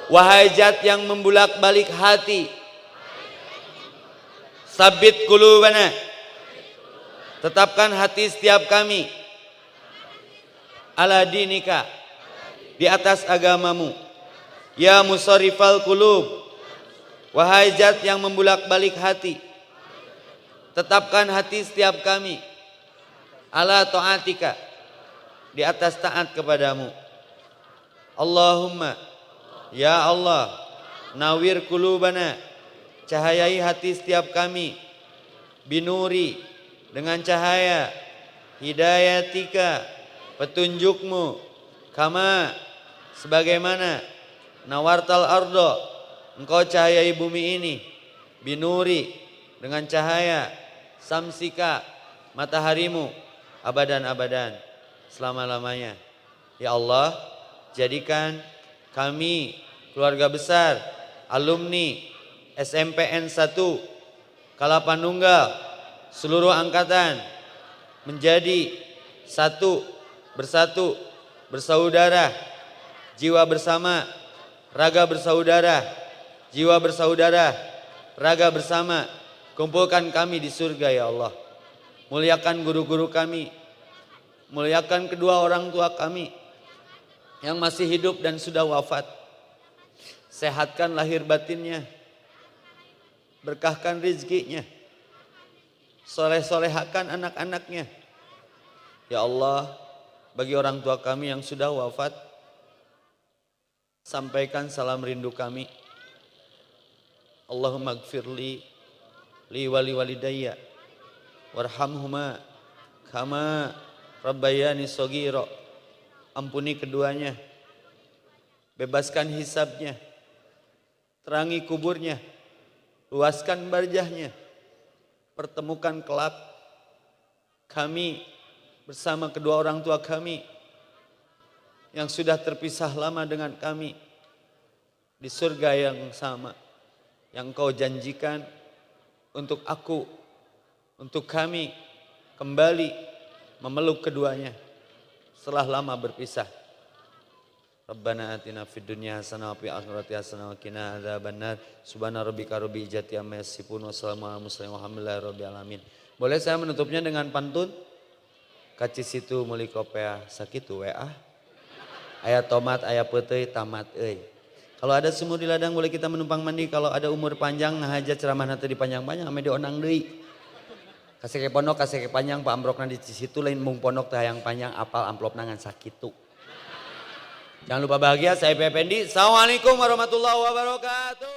Wahai zat yang membulak-balik hati. Sabit qulubana. Tetapkan hati setiap kami ala dinika, di atas agamamu. Ya musarrifal qulub. Wahai zat yang membulak-balik hati, tetapkan hati setiap kami ala ta'atika, di atas taat kepadamu. Allahumma, ya Allah, nawir qulubana, cahayai hati setiap kami, binuri, dengan cahaya hidayatika, petunjukmu, kama, sebagaimana nawartal ardo, engkau cahayai bumi ini, binuri, dengan cahaya samsika, mataharimu, abadan-abadan, selama-lamanya. Ya Allah, jadikan kami keluarga besar alumni SMPN 1 Kalapanunggal, seluruh angkatan menjadi satu, bersatu bersaudara, jiwa bersama, raga bersaudara, jiwa bersaudara, raga bersama. Kumpulkan kami di surga ya Allah. Muliakan guru-guru kami, muliakan kedua orang tua kami yang masih hidup dan sudah wafat. Sehatkan lahir batinnya, berkahkan rizkinya, soleh-solehakan anak-anaknya. Ya Allah, bagi orang tua kami yang sudah wafat, sampaikan salam rindu kami. Allahumma gfirli li wali walidayya warhamhuma kama rabbayani shaghira. Ampuni keduanya, bebaskan hisabnya, terangi kuburnya, luaskan barjahnya, pertemukan kelak kami bersama kedua orang tua kami yang sudah terpisah lama dengan kami di surga yang sama yang Kau janjikan untuk aku, untuk kami kembali memeluk keduanya setelah lama berpisah. Rabbana atina fid dunya hasanah wa fil akhirati hasanah wa qina adzabannar. Subhana rabbika rabbil izzati amma yasifun wa salamun alal mursalin walhamdulillahi rabbil alamin. Boleh saya menutupnya dengan pantun? Kaci situ meuli kopea sakitu we ah. Aya tomat, aya peuteuy, tamat euy. Kalau ada sumur di ladang boleh kita menumpang mandi. Kalau ada umur panjang ngahaja ceramah teu dipanjang-panjang ame dionang deui. Kasih ke pondok, kasih ke panjang, pak ambrokna di situ lain mung pondok teh hayang panjang apal amplopna ngan sakitu. Jangan lupa bahagia, saya Pependi. Assalamualaikum warahmatullahi wabarakatuh.